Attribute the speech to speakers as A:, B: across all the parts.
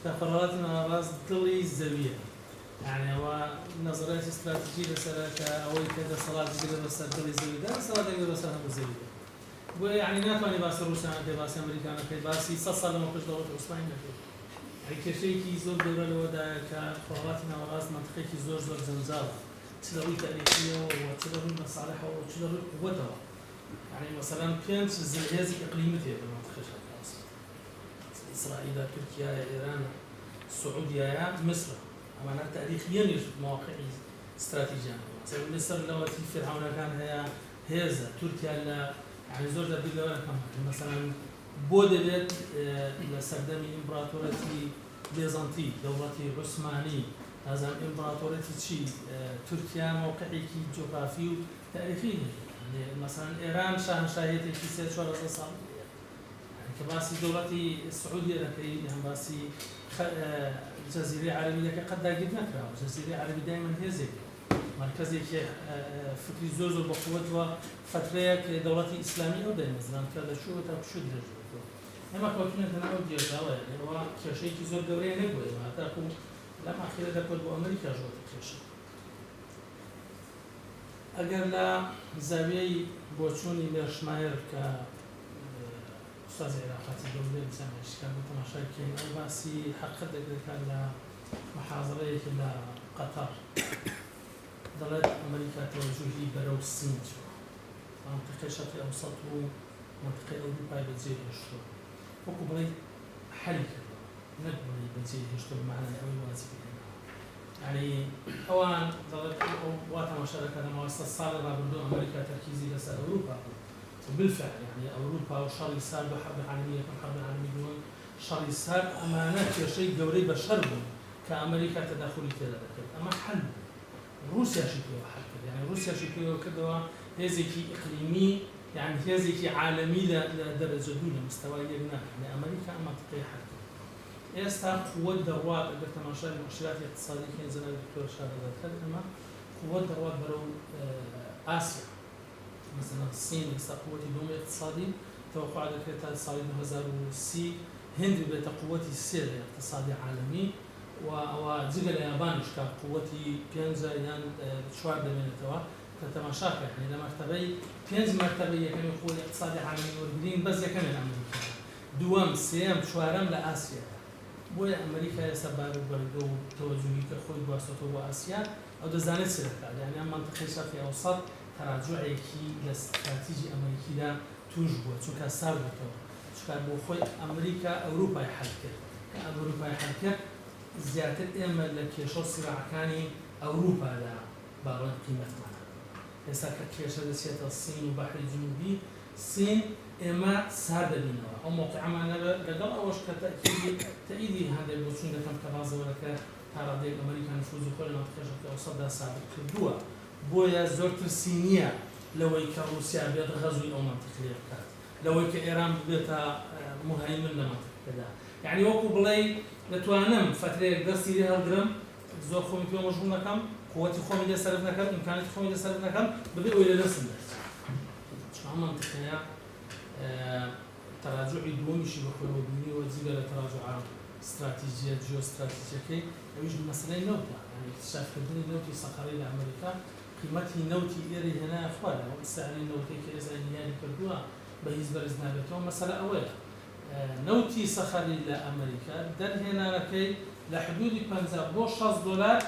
A: کە خۆرهەڵاتی ناوەڕاست دڵی زەوییە. یانی ئەوە نەزەریاتی ستراتیجی لەسەرە کە ئەوەی کە دەسەڵات بگرێت بەسەر دڵی زەویدا، دەسەڵات دەگرێت بەسەر هەموو زەویدا. بۆیە یانی ناتوانی باسی ڕووسیا نەکەی، باسی ئەمریکا نەکەی، باسی سەد ساڵ لەمەوپێش دەوڵەتی عوسمانی نەکەی. یانی کێشەیەکی زۆر گەورە لەوەدایە کە خۆرهەڵاتی ناوەڕاست مەنتقێکی زۆر زۆر جەنجاڵە چ لە ڕووی تاریخییەوە و چ لە ڕووی مەسالحەوە و چ لە ڕووی قووەتەوە. یانی مەسەلەن پێنج زلهێزی ئیقلیمت هەیە لە مەنتقەی شەرقی ئەوسەت. ئیسرائیلە، تورکیایە، ئێرانە، سعودیایە، میسرە. ئەمانە تاریخییەنیش مەواقعی ستراتیجیان هەبووە. مەسەلەن میسر لەوەتی فیرعەونەکان هەیە هێزە، تورکیا لە یانی زۆر جار بیر لەوە دەکەم مەسەلەن بۆ دەبێت لە سەردەمی ئیمبراتۆرەتی بێزەنتی، دەوڵەتی عوسمانی، نازانم ئیمبراتۆرەتی چی، تورکیا مەوقعێکی جوغرافی و تاریخی هەیە. یانی مەسەلەن ئێران شاهنشاهیەتێکی سێ 4000 ساڵی هەیە. کە باسی دەوڵەتی سعودیە دەکەی یان باسی جەزیرەی عەرەبی دەکەی قەت داگیر نەکراوە. جەزیرەی عەرەبی دایمەن هێزێک بووە، مەرکەزێکی فکری زۆر زۆر بەقوەت و فەترەیەک دەوڵەتی ئیسلامی ئەو دایمەزراند کە لە کوێوە تا کوێ درێژ دەبێتەوە. ئێمە کەوتوینەتە ناو ئەو گێژاوە، یانی ئەوە کێشەیەکی زۆر گەورەیە نەک بۆ ئێمە، هەتاکوو لەم ئاخیرە دەکەوت بۆ ئەمریکاش بۆتە کێشە. ئەگەر لە زاویەی بۆچوونی مێرشمایەر کە ئوستازی عیلاقاتی دەولی لە جامیعەی شیکاگۆ تەماشای بکەین، ئەو باسی حەقیقەت دەکات لە محازەرەیەکی لە قەتەر دەڵێت ئەمریکا تەوەجوهی بەرەو سین چووە، مەنتیقەی شەرقی ئەوسەت و مەنتیقەی ئەوروپای بەجێ هێشتووە، وەکو بڵێی حەلی کردووە نەک بڵێی بەجێ هێشتووە بە مەعنای ئەوەی وازی لێ هێناوە. یانی ئەوان دەڵێت ئەو وا تەماشا دەکات لە ماوەی 100 ساڵی ڕابردوو ئەمریکا تەرکیزی لەسەر ئەوروپا بوو و بالفعل یانی ئەوروپا و شەڕی سارد و حرب عالمی یەکەم حرب عالمی دووەم شەڕی سارد ئەمانە کێشەی گەورەی بەشەر بوون کە ئەمریکا تەدەخولی تێدا دەکرد ئەمە حەل بوو ڕووسیاشی پێوە حەل کرد یانی ڕووسیاشی پێوە کردەوە هێزێکی ئیقلیمی یانی هێزێکی عالەمی لە دەرەجە دوو لە مستەوای یەک نا یانی ئەمریکا ئەم مەنتیقەی حەل کرد. ئێستا قوت دەڕوات ئەگەر تەماشای موئشیراتی ئیقتسادی بکەین جەنابی دکتۆر شارەزاترە لەمە قوت دەڕوات بەرەو ئاسیا مەسەلەن سین ئێستا قوتی دووەمی ئیقتسادی تەوەقوع دەکرێت تا ساڵی 2030 هند ببێتە قوتی سێ لە ئیقتسادی عالەمی و ئەوە جگە لە یابانیش کە قوتی پێنجە یان چوار دەمێنێتەوە کە تەماشا کە یانی لە مەرتەبەی پێنج مەرتەبەی یەکەمی قوتی ئیقتسادی عالەمی وەرگرین بەس یەکەمیان ئەمریکایە دووەم، سێیەم، چوارەم لە ئاسیایە. بۆیە ئەمریکا ئێستا بار و بەرگە و تەوەجوهی کە خۆی گواستۆتەوە بۆ ئاسیا، ئەو دەزانێت چ دەکات. یانی ئەم مەنتقەی شەرقی ئەوسەت تەراجوعێکی لە ستراتیجی ئەمریکیدا تووش بووە، چونکە سارد بۆتەوە. چونکە بۆ خۆی ئەمریکا ئەوروپای حەل کرد. کە ئەوروپای حەل کرد، زیاتر ئێمە لە کێشە و سیراعەکانی ئەوروپادا با بڵێین قیمەتمان هەبوو. ئێستا کە کێشە دەچێتە سین و بەحری جنوبی سین ئێمە سارد دەبینەوە ئەو مەوقیعەمان نەبێت لەگەڵ ئەوەش کە تەئکیدی تەئیدی هەندێک بۆچوون دەکەم کە باس لەوە دەکرێت تا ڕادەیەک ئەمریکا نفوزی خۆی لە مەنتیقەی شەرقی ئەوسەتدا سابت کردووە بۆیە زۆر ترسی نییە لەوەی کە ڕووسیا بێت غەزوی ئەو مەنتیقەیە بکات لەوەی کە ئێران ببێتە موهەیمن لە مەنتیقەکەدا یەعنی وەکو بڵێی دەتوانم فەترەیەک دەستی لێ هەڵگرم زۆر خۆمی پێ مەشغوڵ نەکەم، قوەتی خۆمی لێ سەرف نەکەم، ئیمکاناتی خۆمی لێ سەرف نەکەم، بەبێ ئەوەی لە دەستم دەرچێ. چونکە ئەم مەنتیقەیە تەراجوعی دووەمیشی بە خۆیەوە بینیوە، جگە لە تەراجوعە ستراتیجیە جیۆستراتیجیەکەی، ئەویش مەسەلەی نەوتە. یانی ئیکتشافکردنی نەوتی سەقەرەی لە ئەمریکا قیمەتی نەوتی ئێرەی هێنایە خوارەوە. ئەم سعری نەوتەی کە ئێستا ئینهیاری کردووە بە هیچ بەرز نابێتەوە. مەسەلە ئەوەیە نەوتی سەخەری لە ئەمریکا دەرهێنانەکەی لە حدودی 50 بۆ 60 دۆلار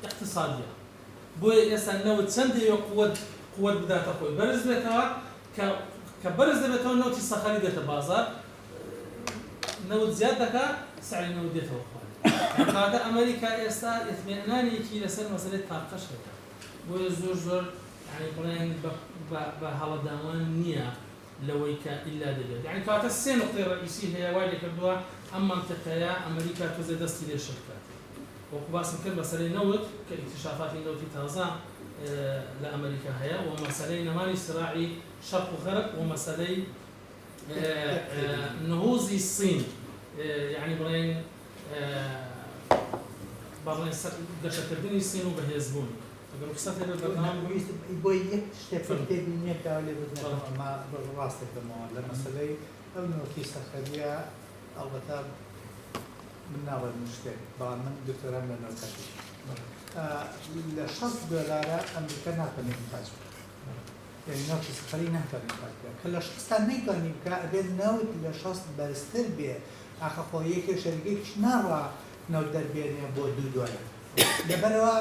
A: ئیقتسادیە بۆیە ئێستا نەوت چەند دەیەوێ قوت قوت بداتە خۆی بەرز بێتەوە کە کە بەرز دەبێتەوە نەوتی سەخەری دێتە بازار نەوت زیاد دەکا سعری نەوت دێتەوە خوارێ کەواتە ئەمریکا ئێستا ئیتمئنانێکی لەسەر مەسەلەی تاقەش هەیە بۆیە زۆر زۆر یانی بڵێن بە بە هەڵەداوان نییە لەوەی کە ئیلا دەبێت. یەعنی کەواتە سێ نوقتەی ڕەئیسی هەیە وای لێکردووە ئەم مەنتیقەیە ئەمریکا تۆزێ دەستی لێ شل بکات. وەکو باسم کرد مەسەلەی نەوت کە ئیکتیشافاتی نەوتی تازە لە ئەمریکا هەیە و مەسەلەی نەمانی سراعی شەرق و غەرب و مەسەلەی نهوزی سین یەعنی بڵێن با بڵێن گەشەکردنی سین و بەهێزبوونی. ئەگەر ڕوخسەت هەبێت بەردەوام بم.
B: ویستم بۆی یەک شتێک بکەم تێبینیەک داوا لێ بردنەکەم ئەمە ڕاستێک دەمەوە لە مەسەلەی ئەو نەوتی سەخەریە ئەڵبەتە. من ناڵێم شتێک بەڵام من دکتۆرام لە نەوتە کرد. لە 60 دۆلارە ئەمریکا ناتوانێت ئینتاج بکات. یعنی نەوتی سەفەری ناتوانێت ئینتاج بکات. کە لە 60 نەیتوانی بکا ئەبێت نەوت لە 60 بەرزتر بێ. ئاخە خۆ یەکێ شەریکێکیش ناڕوا نەوت دەربێنێ بۆ 2 دۆلار. لەبەرئەوە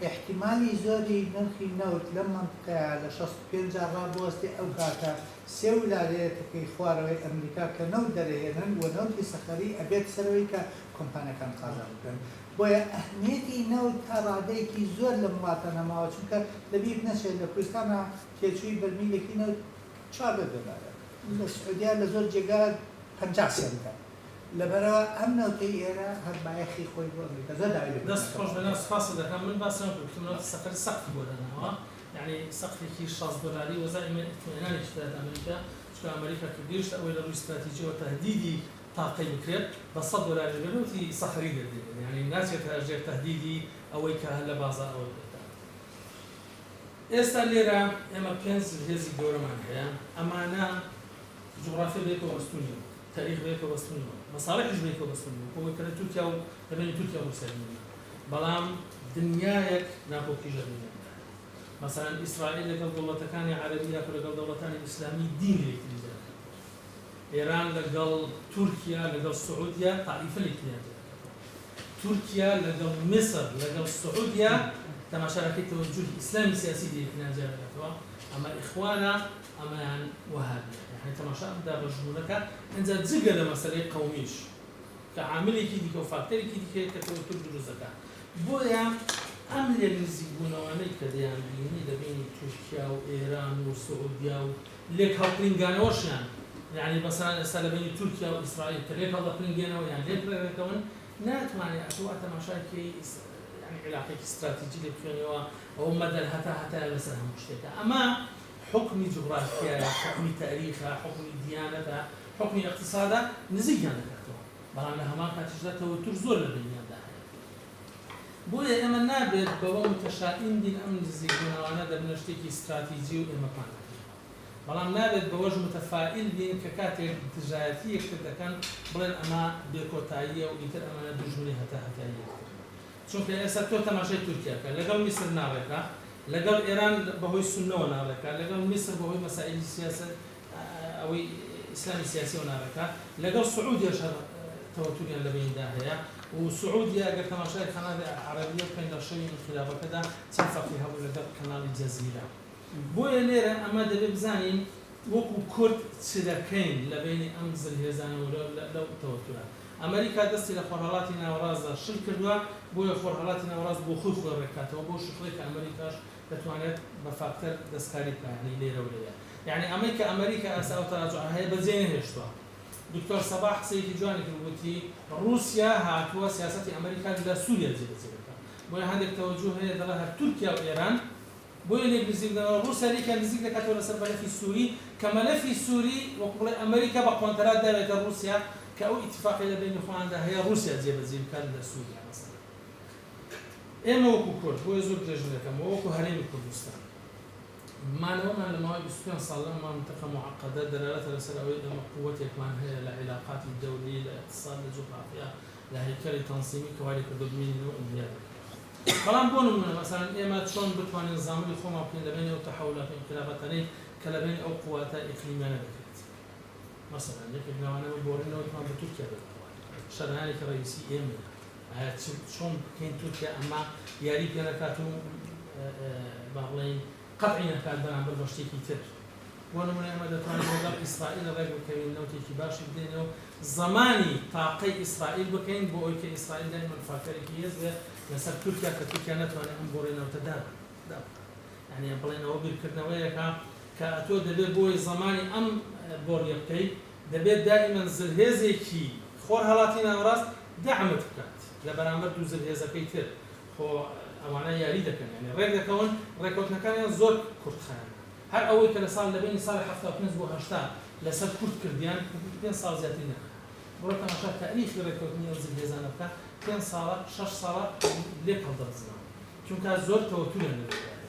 B: ئیحتیمالی زۆری نرخی نەوت لەم مەنتقەیە لە 65 ڕابوەستێ ئەو کاتە سێ ولایەتەکەی خوارەوەی ئەمریکا کە نەوت دەرەهێنن و نەوتی سەخەری ئەبێت سەرەوەی کە کۆمپانیاکان قازانج بکەن بۆیە ئەهمیەتی نەوت تا ڕادەیەکی زۆر لەم وڵاتانە ماوە چونکە لەبیرت نەچێت لە کوردستانا تێچووی بەرمیلێکی نەوت 14 دۆلارە لە سعودیە لە زۆر جێگا 50 سەنتە لەبەرئەوە ئەم نەوتەی ئێرە هەر بایەخی خۆی بۆ ئەمریکا زۆر داوای لێبوردن
A: دەست
B: ئەکەم.
A: خۆش بێ نا سوپاست دەکەم من باسم نەکرد گوتم نەوتی سەفەری سەقفی بۆ داناوە یەعنی سەقفێکی 60 دۆلاری وەزای ئێمە ئیتمئینانێکی دەدات ئەمریکا چونکە ئەمریکا کە گەیشتە ئەوەی لە ڕووی ستراتیجیەوە تەهدیدی تاقەی بکرێت بە 100 دۆلاریش بێ نەوتی سەخەری دەردێنێت یەعنی ناچێتە ژێر تەهدیدی ئەوەی کە هەر لە بازاڕەوە بێتە ئێستا لێرە ئێمە پێنج زلهێزی گەورەمان هەیە ئەمانە جوغرافیا بەیەکەوە بەستوو نییە تاریخ بەیەکەوە بەستوو نییە مەساڵحیش بەیەکەوە بەستوو نییە وەکو ئەوەی کە لە تورکیا و لە بەینی تورکیا و ڕووسیا بینیمان بەڵام دنیایەک ناکۆکیش لە بەینیاندا هەیە مەسەلەن ئیسرائیل لەگەڵ دەوڵەتەکانی عەرەبی یاخود لەگەڵ دەوڵەتانی ئیسلامی دین لە یەکتری جیا دەکاتەوە ئێران لەگەڵ تورکیا لەگەڵ سعودیە تائیفە لە یەکتریان جیا دەکاتەوە تورکیا لەگەڵ میسر لەگەڵ سعودیە تەماشا دەکەی تەوەجوهی ئیسلامی سیاسی لە یەکتریان جیا دەکاتەوە ئەمە ئیخوانە ئەمەیان وەهابیە یەعنی تەماشا ئەم دابەشبوونەکە ئینجا جگە لە مەسەلەی قەومیش کە عاملێکی دیکە و فاکتەرێکی دیکەیە کە تەوەتور دروست دەکات بۆیە ئەم لێک نزیکبوونەوانەی کە دەیان بینی لە بەینی تورکیا و ئێران و سعودیا و لێک هەڵپرینگانەوەشیان یەعنی مەسەلەن ئێستا لە بەینی تورکیا و ئیسرائیل کە لێک هەڵدەپرینگێنەوە یان لێک ڕێکەکەون ناتوانێ ئەتۆ وا تەماشای کەی یەعنی عیلاقەیەکی ستراتیجی لێ بخوێنیەوە ئەوە مەدەل هەتا هەتایە لەسەر هەموو شتێکە ئەمە حوکمی جوغرافیایە، حوکمی تاریخە، حوکمی دیانەتە، حوکمی ئیقتیسادە، نزیکیان دەکاتەوە، بەڵام لە هەمان کاتیشدا تەوەتور زۆر لە بەینیاندا هەیە. بۆیە ئێمە نابێت بەوە متشائیم بین ئەم نزیکبوونەوانە دەبنە شتێکی ستراتیجی و ئێمە پان دەکەنەوە، بەڵام نابێت بەوەش متفائیل بین کە کاتێک دژایەتی یەکتر دەکەن بڵێن ئەمە بێکۆتاییە و ئیتر ئەمانە دوژمنی هەتاهەتایی یەکترن. چونکە ئێستا تۆ تەماشای تورکیا بکە لەگەڵ میسر ناڕێکە، لەگەڵ ئێران بەهۆی سوننەوە ناڕێکە، لەگەڵ میسر بەهۆی مەسائیلی سیاسەت ئەوەی ئیسلامی سیاسیەوە ناڕێکە، لەگەڵ سعودیەش هەر تەوەتوریان لە بەیندا هەیە و سعودیە ئەگەر تەماشای قەناتی عەرەبیە بکەین لە شەوی ئینقیلابەکەدا چەند فەقی هەبوو لەگەڵ کەناڵی جەزیرە. بۆیە لێرە ئەمە دەبێ بزانین وەکو کورد چ دەکەین لە بەینی ئەم زلهێزانە و لەو تەوەتورە. ئەمەریکا دەستی لە خۆرهەڵاتی ناوەڕاستدا شل کردوە، بۆیە خۆرهەڵاتی ناوەڕاست بۆ خۆی خۆی ڕێککاتەوە بەو شکڵەی کە ئەمەریکاش دەتوانێت بە فاکتەر دەستکاری بکا یانی لێرە و لەوێ. یانی ئەمەی کە ئەمەریکا ئێستا ئەو تەراجوعە هەیە بەجێی نەهێشتوە. دکتۆر سەباح قسەیەکی جوانی کرد وتی ڕووسیا هاتووە سیاسەتی ئەمەریکا لە سووریا جێبەجێ دەکات. بۆیە هەندێک تەوەجوه هەیە دەڵێ هەر تورکیا و ئێران بۆیە لێک نزیک دەبنەوە، ڕووسیا لێکیان نزیک دەکاتەوە لەسەر مەلەفی سووری، کە مەلەفی سووری وەکو بڵێی ئەمریکا بە قۆنتەرات داوێتە ڕووسیا کە ئەو ئیتیفاقەی لە بەینی خۆیاندا هەیە ڕووسیا جێبەجێی بکات لە سووریا مەسەلەن. ئێمە وەکو کورد، بۆیە زۆر درێژ نەکەمەوە، وەکو هەرێمی کوردستان مانەوەمان لە ماوەی 25 ساڵ لەم مەنتقە موعەقەدە دەلالەتە لەسەر ئەوەی ئێمە قووەتێکمان هەیە لە عیلاقاتی دەولی، لە ئیقتساد، لە جوغرافیا، لە هەیکەلی تەنزیمی کە وای لێکردووە بمێنینەوە ئینهیار نەکەین. بەڵام بۆ نموونە مەسەلەن ئێمە چۆن بتوانین زامنی خۆمان بکەین لە بەینی ئەو تەحەولات و ئینقلاباتانەی کە لە بەینی ئەو قواتە ئیقلیمیانە دەکرێت؟ مەسەلەن یەکێک لەوانە بە بۆڕی نەوتمان بە تورکیا دەدەوە، شەرایەکی ڕەئیسی ئێمەیە. ئایا چ چۆن بکەین تورکیا ئەمە یاری پێ نەکات و با بڵێین قەتعی نەکات بەرامبەر بە شتێکی تر؟ بۆ نمونە ئێمە دەتوانین لەگەڵ ئیسرائیل ڕێک بکەوین نەوتێکی باشی بدەینێ و زەمانی تاقەی ئیسرائیل بکەین بۆ ئەوەی کە ئیسرائیل دایمەن فاکتەرێکی هێز بێ لەسەر تورکیا کە تورکیا نەتوانێ ئەم بۆڕی نەوتە دابخات. یانی بڵێن ئەوە بیرکردنەوەیەکە کە ئەتۆ دەبێ بۆی زەمانی ئەم بۆڕیە بکەی دەبێت دائیمەن زلهێزێکی خۆرهەڵاتی ناوەڕاست دەعمت بکات لە بەرامبەر دوو زلهێزەکەی تر خۆ ئەوانە یاری دەکەن یانی ڕێک دەکەون ڕێکەوتنەکانیان زۆر کورتخایەنە. هەر ئەوەی کە لە ساڵ لە بەینی ساڵی 75 بۆ 80 لە سەر کورد کردیان پێنج ساڵ زیاتری نەکرد. بڕۆ تەماشا تاریخی ڕێککەوتنی ئەو زلهێزانە بکە پێنج ساڵە شەش ساڵە لێک هەڵدەڕزنەوە. چونکا زۆر تەوەتوریان لە لێدا هەیە.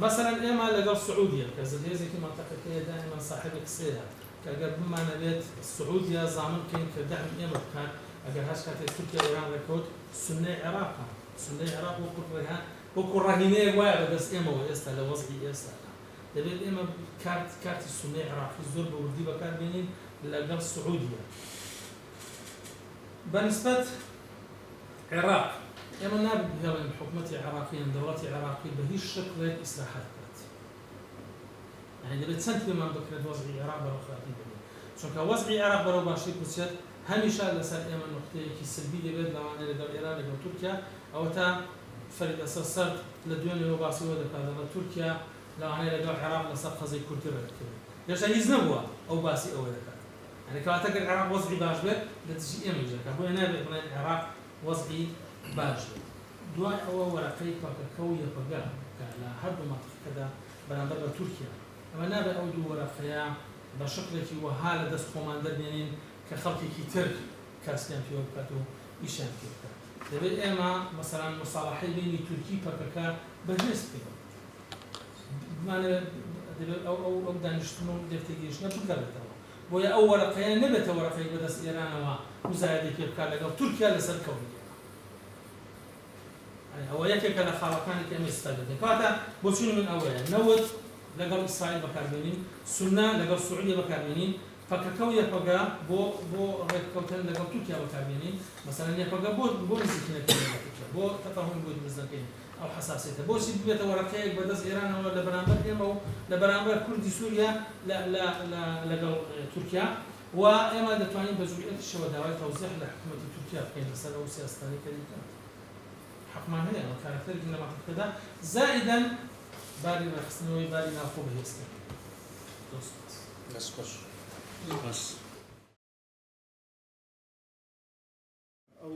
A: مەسەلەن ئێمە لەگەڵ سعودیە کە زلهێزێکی مەنتەقەکەیە دائیمەن ساحێبی قسەیە کە گەر بمانەوێت سعودیە زامن بکەین کە دەعمی ئێمە بکات ئەگەر هەر کاتێک تورکیا و ئێران ڕێککەوت، سوننەی عێراقە، سوننەی عێراق وەکو ڕێهان، وەکو ڕەهینەیەک وایە بە دەست ئێمەوە ئێستا لە وەزعی ئێستادا. دەبێت ئێمە کارت، کارتی سوننەی عێراقی زۆر بە وردی بەکار بێنین لەگەڵ سعودیە. بە نیسبەت عێراق، ئێمە نابێت بهێڵین حکومەتی عێراقی یان دەوڵەتی عێراقی بە هیچ شکڵێک ئیسراحەت بکات. یانی دەبێت چەند پێمان بکرێت وەزعی عێراق بەرەو خراپی ببەین. چونکە وەزعی عێراق بەرەو باشی بچێت هەمیشە لەسەر ئێمە نوقتەیەکی سلبی دەبێت لەوانەیە لەگەڵ ئێران لەگەڵ تورکیا. ئەوەتا فەرید ئەسەد سەرد لە دوێنێوە باسی ئەوە دەکات دەڵێت تورکیا لەوانەیە لەگەڵ عێراق لەسەر قەزەی کوردی ڕێکبکەوێت. هێشتا هیچ نەبووە ئەو باسی ئەوە دەکات. یانی کەواتە گەر عێراق وەزعی باش بێت لە دژی ئێمەیش دەکات. بۆیە نابێت بڵێین عێراق وەزعی باش بێت. دوای ئەوە وەرەقەی پەکەکە و یەپەگە کە لە هەردوو مەنتقەکەدا بەرامبەر بە تورکیا، ئەمە نابێت ئەو دوو وەرەقەیە بە شکڵێکی وەها لە دەست خۆمان دەربێنین کە خەڵکێکی تر کاسپیان پێوە بکات و ئیشیان پێ بکات. دەبێت ئێمە مەسەلەن موساڵەحەی بەینی تورکی پەکەکە بەهێز بکەین. بمانەوێت دەبێت ئەو ئەو ئەو دانیشتن و لێکتێگەیشتنە بگەڕێتەوە. بۆیە ئەو وەرەقەیە نەبێتە وەرەقەیەک بەدەست ئێرانەوە موزایەدەی پێ بکات لەگەڵ تورکیا لەسەر کەونی ئێمە. ئەوە یەکێکە لە خاڵەکانی کە ئێمە ئیستفادە دەکەین. کەواتە بۆچوونی من ئەوەیە نەوت لەگەڵ ئیسرائیل بەکاربێنین، سوننە لەگەڵ سعودیە بەکاربێنین، پەکەکە و یەپەگە بۆ بۆ ڕێککەوتن لەگەڵ تورکیا بەکاربێنین. مەسەلەن یەپەگە بۆ بۆ نزیکی نەکەین لەگەڵ تورکیا، بۆ تەفاهومی بۆ دروست نەکەین ئەو حەساسیەتە، بۆچی ببێتە وەرەقەیەک بەدەست ئێرانەوە لە بەرامبەر ئێمە و لە بەرامبەر کوردی سوریا لە لە لە لەگەڵ تورکیا. و ئێمە دەتوانین بە جورئەتیشەوە داوای تەوزیح لە حکومەتی تورکیا بکەین لەسەر ئەو سیاسەتانەی کە دەیکات. حەقمان هەیە، ئەمە کارەکتەرێکین لە مەنتیقەکەدا، زائیدەن باری ڕێکخستنەوەی باری ناوخۆ بەهێزکردن. زۆر سوپاس.
C: دەست خۆش. سوپاس.
B: ئەو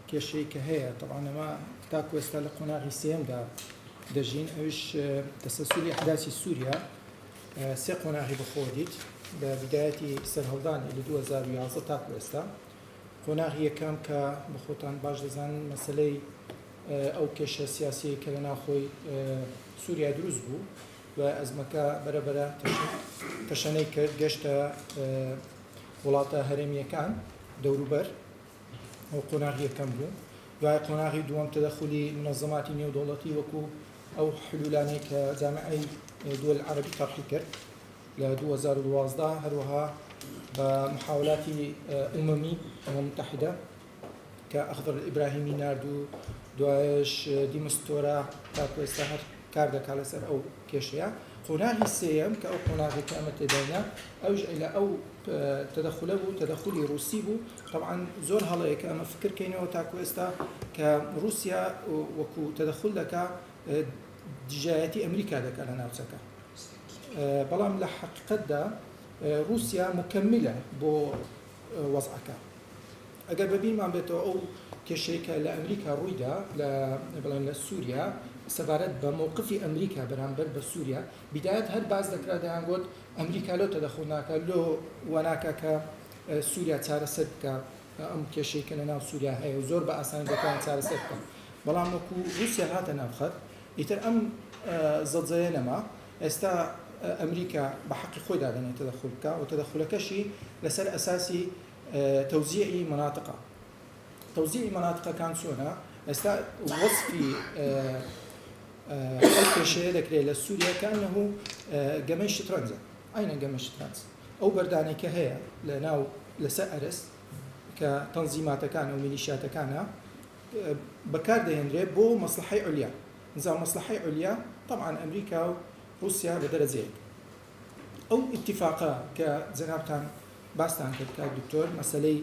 B: کێشەی کە هەیە تەبعەن ئەمە تاکو ئێستا لە قۆناغی سێیەمدا دەژین ئەویش تەسەلسولی ئەحداسی سووریا سێ قۆناغی بەخۆوە دیت لە بدایەتی سەرهەڵدانی لە 2011 تاکو ئێستا قۆناغی یەکەم کە بە خۆتان باش دەزانن مەسلەی ئەو کێشە سیاسیەی کە لە ناوخۆی سووریا دروست بوو و ئەزمەکە بەرەبەرە تەشەنەی کرد گەشتە وڵاتە هەرێمییەکان دەوروبەر ئەو قۆناغی یەکەم بوو. دوای قۆناغی دووەم تەدەخولی مونەزەماتی نێودەوڵەتی وەکو ئەو حلولانەی کە جامعەی دول عەرەبی تەرحی کرد لە 2012 هەروەها بە محاولاتی ئومەمی ئومە متحدە کە ئەخضر ئیبراهیمی نارد و دوایش دیمستۆرا تاکو ئێستا هەر کار دەکات لەسەر ئەو کێشەیە. قۆناغی سێیەم کە ئەو قۆناغەی کە ئەمە تێداینە ئەویش ئیلا ئەو تەدەخولە بوو، تەدەخولی ڕووسی بوو. تەبعەن زۆر هەڵەیە کە ئەمە فکر کەینەوە تاکو ئێستا کە ڕووسیا وەکو تەدەخول دەکا دژایەتی ئەمریکا دەکا لە ناوچەکە، بەڵام لە حەقیقەتدا ڕووسیا موکەمیلە بۆ وەزعەکە. ئەگەر بە بیرمان بێتەوە ئەو کێشەی کە لە ئەمریکا ڕوویدا لە بڵێن لە سووریا سەبارەت بە مەوقفی ئەمریکا بەرامبەر بە سووریا بیدایەت هەر باس دەکرا دەیانگوت ئەمریکا لۆ تەدەخول ناکا لۆ وا ناکا کە سووریا چارەسەر بکا ئەم کێشەی کە لە ناو سووریا هەیە و زۆر بە ئاسانی دەتوانێت چارەسەر بکا بەڵام وەکو ڕووسیا هاتە ناو خەت ئیتر ئەم زەجەیە نەما ئێستا ئەمریکا بە حەقی خۆی دادەنێت تەدەخول بکا و تەدەخولەکەشی لەسەر ئەساسی تەوزیعی مەناتقە تەوزیعی مەناتقەکان چۆنە ئێستا وەسفی ئەو کێشەیە دەکرێت لە سووریا کانه گەمەی شترەنجە عینە گەمەی شترەنج ئەو بەردانەی کە هەیە لە ناو لەسەر ئەرز کە تەنزیماتەکان و میلیشیاتەکانە بەکار دەهێنرێت بۆ مەسلحەی عولیا نزا مەسلحەی عولیا طبعا ئەمریکا و رووسیا بە دەرەجەیەک ئەو ئیتیفاقە کە جەنابتان باستان کرد کاک دکتۆر مەسەلەی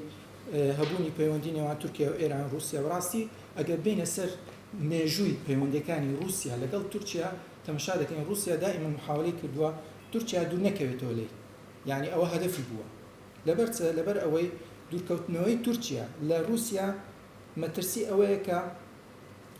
B: هەبوونی پەیوەندی نێوان تورکیا و ئێران و ڕووسیا بەڕاستی ئەگەر بێینە سەر مێژووی پەیوەندیەکانی ڕووسیا لەگەڵ تورکیا تەمەشا دەکەین ڕووسیا دائیمەن محاولەی کردووە تورکیا دوور نەکەوێتەوە لێی یانی ئەوە هەدەفی بووە لەبەر چ لەبەر ئەوەی دوورکەوتنەوەی تورکیا لە ڕووسیا مەترسی ئەوەیە کە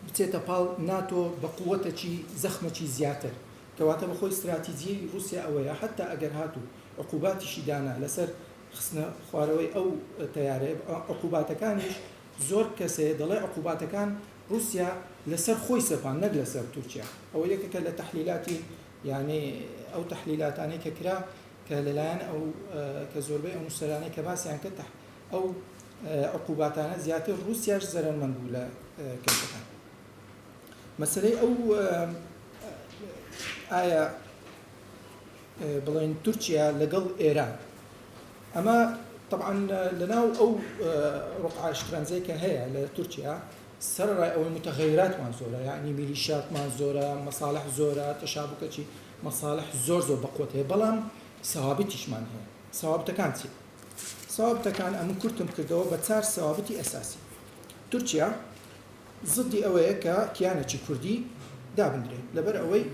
B: بچێتە پاڵ ناتۆ بە قووەتەکی زەخمەکی زیاتر کەواتە بەخۆی ستراتیجیی ڕووسیا ئەوەیە حەتتا ئەگەر هاتوو عقوباتیشی دانا لەسەر خستنە خوارەوەی ئەو تەیارەیە، عقوباتەکانیش زۆر کەس هەیە دەڵێ عقوباتەکان ڕووسیا لەسەر خۆی سەپاند نەک لەسەر تورکیا. ئەوە یەکێکە لە تەحلیلاتی یانی ئەو تەحلیلاتانەی کە کرا کە لەلایەن ئەو کە زۆربەی ئەو نووسەرانەی کە باسیان کرد ئەو
D: عقوباتانە زیاتر ڕووسیاش زەرەرمەند بوو لە کێشەکان. مەسەلەی ئەو ئایا بڵێن تورکیا لەگەڵ ئێران ئەمە طبعا لەناو ئەو ڕقعە شترەنجەی کە هەیە لە تورکیا سەرەڕای ئەوەی متغیراتمان زۆرە یعنی میلیشیاتمان زۆرە مەساڵح زۆرە تەشابوکەچی مەساڵح زۆر زۆر بەقوت هەیە بەڵام سەوابتیشمان هەیە سەوابتەکان چی سەوابتەکان ئەمن کورتم کردەوە بە چار سەوابتی ئەساسی تورکیا زدی ئەوەیە کە کیانێکی کوردی دابندرێ لەبەر ئەوەی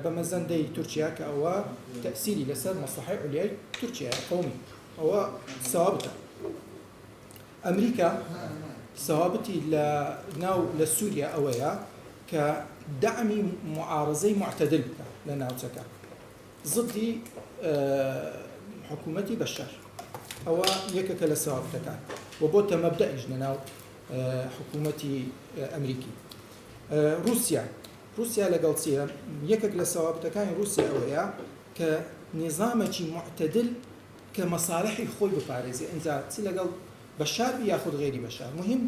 D: بە مەزەندەی تورکیا کە ئەوە تەئسیری لەسەر مەسڵەحەی عولیای تورکیایە قەومی ئەوە سەوابتە. ئەمریکا سەوابتی لە ناو لە سووریا ئەوەیە کە دەعمی معارزەی معتدل بکە لە ناوچەکە زدی حکوومەتی بەشار ئەوە یەکێکە لە سەوابتەکان و بۆتە مەبدەئیش لە ناو حکوومەتی ئەمریکی. ڕووسیا ڕووسیا لەگەڵ چییە؟ یەکێک لە سەوابتەکانی ڕووسیا ئەوەیە کە نیزامێکی موعتەدل کە مەسالحی خۆی بپارێزێ ئینجا چ لەگەڵ بەشار بی یاخود غەیری بەشار موهیم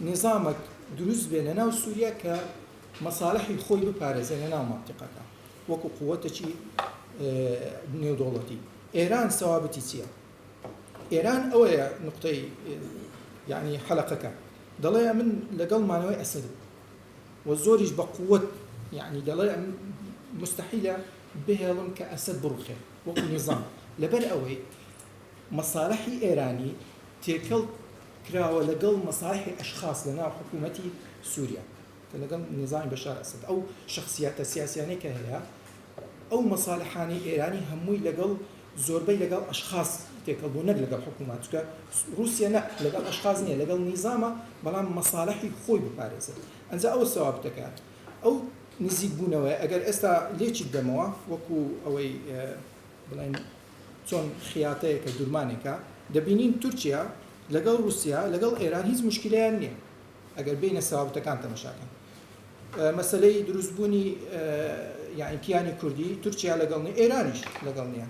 D: نیزامەک دروست بێ لەناو سووریا کە مەسالحی خۆی بپارێزێ لەناو مەنتیقەکە وەکو قووەتێکی نێودەوڵەتی. ئێران سەوابتی چییە؟ ئێران ئەوەیە نوقتەی یەعنی حەلەقەکە دەڵێ ئەمن لەگەڵ مانەوەی ئەسەدم و زۆریش بە قووەت یەعنی دەڵێ ئەم مستحیلە بهێڵم کە ئەسەد بڕوخێ وەکو نیزام لەبەر ئەوەی مەسالحی ئێرانی تێکەڵ کراوە لەگەڵ مەسالحی ئەشخاص لەناو حکوومەتی سووریا کە لەگەڵ نیزامی بەشار ئەسەد ئەو شخصیاتە سیاسیانەی کە هەیە ئەو مەسالحانەی ئێرانی هەمووی لەگەڵ زۆربەی لەگەڵ ئەشخاس تێکەڵ بوو نەک لەگەڵ حکوومەت چونکە ڕووسیە نە لەگەڵ ئەشخاس نییە لەگەڵ نیزامە بەڵام مەسالحی خۆی بپارێزێت ئەنجا ئەوە سەوابتەکە ئەو نزیک بوونەوەیە ئەگەر ئێستا لێکی بدەمەوە وەکو ئەوەی بڵێن چۆن خیاتەیەکە دورمانێکە دەبینین تورکیا لەگەڵ رووسیا لەگەڵ ئێران هیچ مشکلیان نییە ئەگەر بینە سەوابتەکان تەمەشاکەن مەسەلەی دروستبوونی یانی کیانی کوردی تورکیا لەگەڵ نیە ئێرانیش لەگەڵ نیە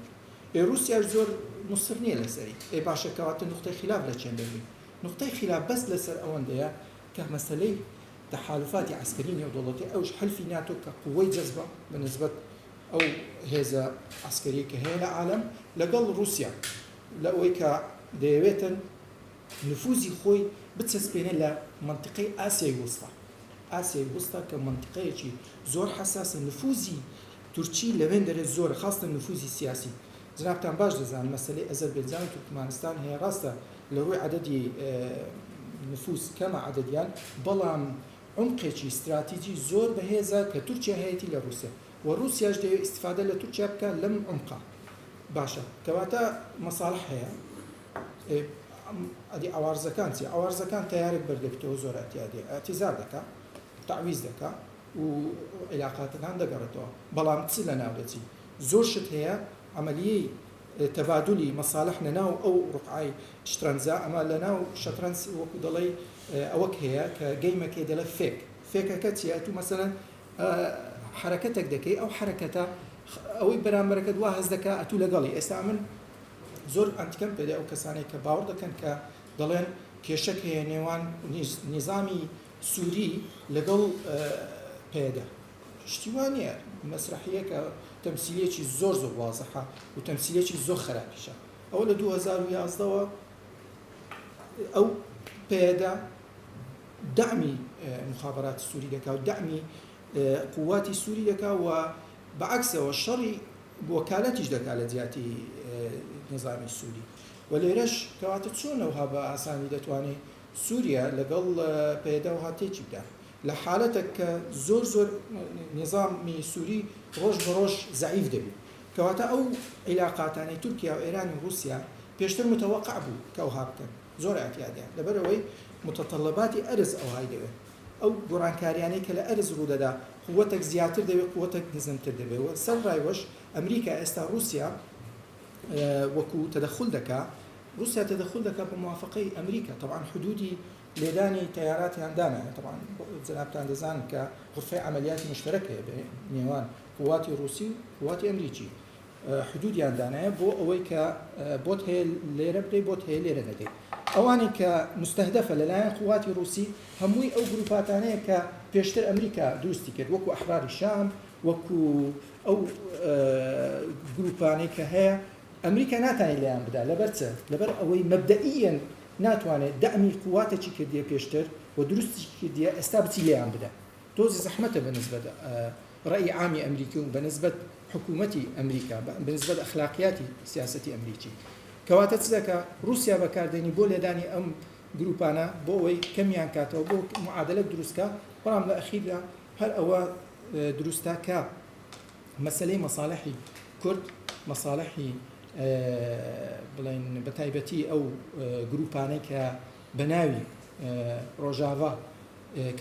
D: ئێ رووسیاش زۆر موسر نییە لەسەری ئێ باشە کەواتە نوختەی خیلاف لە چێن دەبی نوختەی خیلاف بەس لەسەر ئەوەندەیە کە مەسەلەی تەحالفاتی عەسکەری نێودەوڵەتی ئەوش حلفی ناتۆ کە قوەی جەزبە بە نسبەت ئەو هێزە عەسکەریە کە هەیە لە عالەم لەگەڵ رووسیا لە ئەوەی کە دەیەوێتن نفوزی خۆی بچەسپێنێ لە مەنتیقەی ئاسیای وستا، ئاسیای وستا کە مەنتیقەیەکی زۆر حەساسە، نفوزی تورکی لەوێندەرێ زۆرە خاستەن نفوزی سیاسی. جەنابتان باش دەزانن مەسەلەی ئەزەربێجان و تورکمانستان هەیە ڕاستە لە ڕووی عەدەدی نفوز کەمە عەدەدیان بەڵام عومقێکی ستراتیجی زۆر بەهێزە کە تورکیا هەیەتی لە ڕووسیا و ڕووسیاش دەیەوێ ئیستیفادە لە تورکیا بکا لەم عومقە. باشە کەواتە مەساڵح هەیە. ئەدی عەوارزەکان چی؟ عەوارزەکان تەیارێک بەردەبیتەوە زۆر ئەتیادیە ئەتیزار دەکا تەعویز دەکا و عیلاقاتەکان دەگەڕێتەوە بەڵام چ لەناو دەچی زۆر شت هەیە عەمەلیەی تەبادولی مەسالح لەناو ئەو ڕقعای شترەنجا ئەمە لەناو شەترەنج وەکو دەڵێی ئەوەک هەیە کە گەیمەکەی دەڵێ فێک فێکەکە چیە تو مەسەلەن حەرەکەتێک دەکەی ئەو حەرەکەتە ئەوەی بەرامبەرەکەت وا هەست دەکا ئەتوو لەگەڵی ئێستا من زۆر ئەنتیکەم پێ دێ ئەو کەسانەی کە باوەڕ دەکەن کە دەڵێن کێشەک هەیە نێوان نیزامی سووری لەگەڵ پەیەدە شتی وا نییە مەسرحیەکە تەمسیلێکی زۆر زۆر وازحە و تەمسیلێکی زۆر خراپیشە ئەوە لە 2011ەوە ئەو پەیەدە دەعمی مخابراتی سووری دەکا و دەعمی قوواتی سووری دەکا و بەعکسەوە شەڕی وەکالەتیش دەکا لە جیاتی نیزامی سووری و لێرەش کەواتە چۆن ئەوها بە ئاسانی دەتوانێ سووریا لەگەڵ پەیەدە وها تێکی بدا لە حالەتەک کە زۆر زۆر نیزامی سووری ڕۆژ بە ڕۆژ زەعیف دەبی کەواتە ئەو عیلاقاتانەی تورکیا و ئێران و ڕووسیا پێشتر متەوەقع بوو کە ئەوها بکەن زۆر ئیعتیادیان لەبەرئەوەی متطلباتی ئەرز ئەوهای دەوێ ئەو گۆڕانکاریانەی کە لە ئەرز ڕوودەدا قوەتەک زیاتر دەبێت قوەتەک نزمتر دەبێت و سەرڕای وەش ئەمریکا ئێستا ڕووسیا وەکو تەدەخول دەکا ڕووسیا تەدەخول دەکا بە موافقەی ئەمریکا تەبعەن حدودی لێدانی تەیاراتیان دانایە تەبعەن جەنابتان دەزانن کە غرفەی عەمەلیاتی مشتەرەک هەیە بە نێوان قوواتی ڕووسی و قوواتی ئەمریکی حدودیان دانایە بۆ ئەوەی کە بۆت هەیە لێرە بدەی بۆت هەیە لێرە نەدەی. ئەوانەی کە مستهدفە لەلایەن قوواتی ڕووسی هەمووی ئەو گروپاتانەیە کە پێشتر ئەمریکا دروستی کرد وەکو ئەحراری شام وەکو ئەو گروپانەی کە هەیە ئەمریکا ناتانێت لێیان بدا لەبەر چ؟ لەبەر ئەوەی مەبدەئیەن ناتوانێت دەعمی قواتێکی کردیە پێشتر و دروستی کردیە ئێستا بچی لێیان بدا تۆزی زەحمەتە بە نسبەت ڕەئی عامی ئەمریکی و بە نسبەت حکوومەتی ئەمریکا بە نسبەت ئەخلاقیاتی سیاسەتی ئەمریکی کەواتە چ دەکا ڕووسیا بەکاردێنی بۆ لێدانی ئەم گروپانە بۆ ئەوەی کەمیان کاتەوە بۆ معادلە دروستکە بەڵام لە ئەخیردا هەر ئەوە دروستە کە مەسەلەی مەسالحی کورد، مەسالحی بڵێن بە تایبەتی ئەو گروپانەی کە بە ناوی ڕۆژاڤا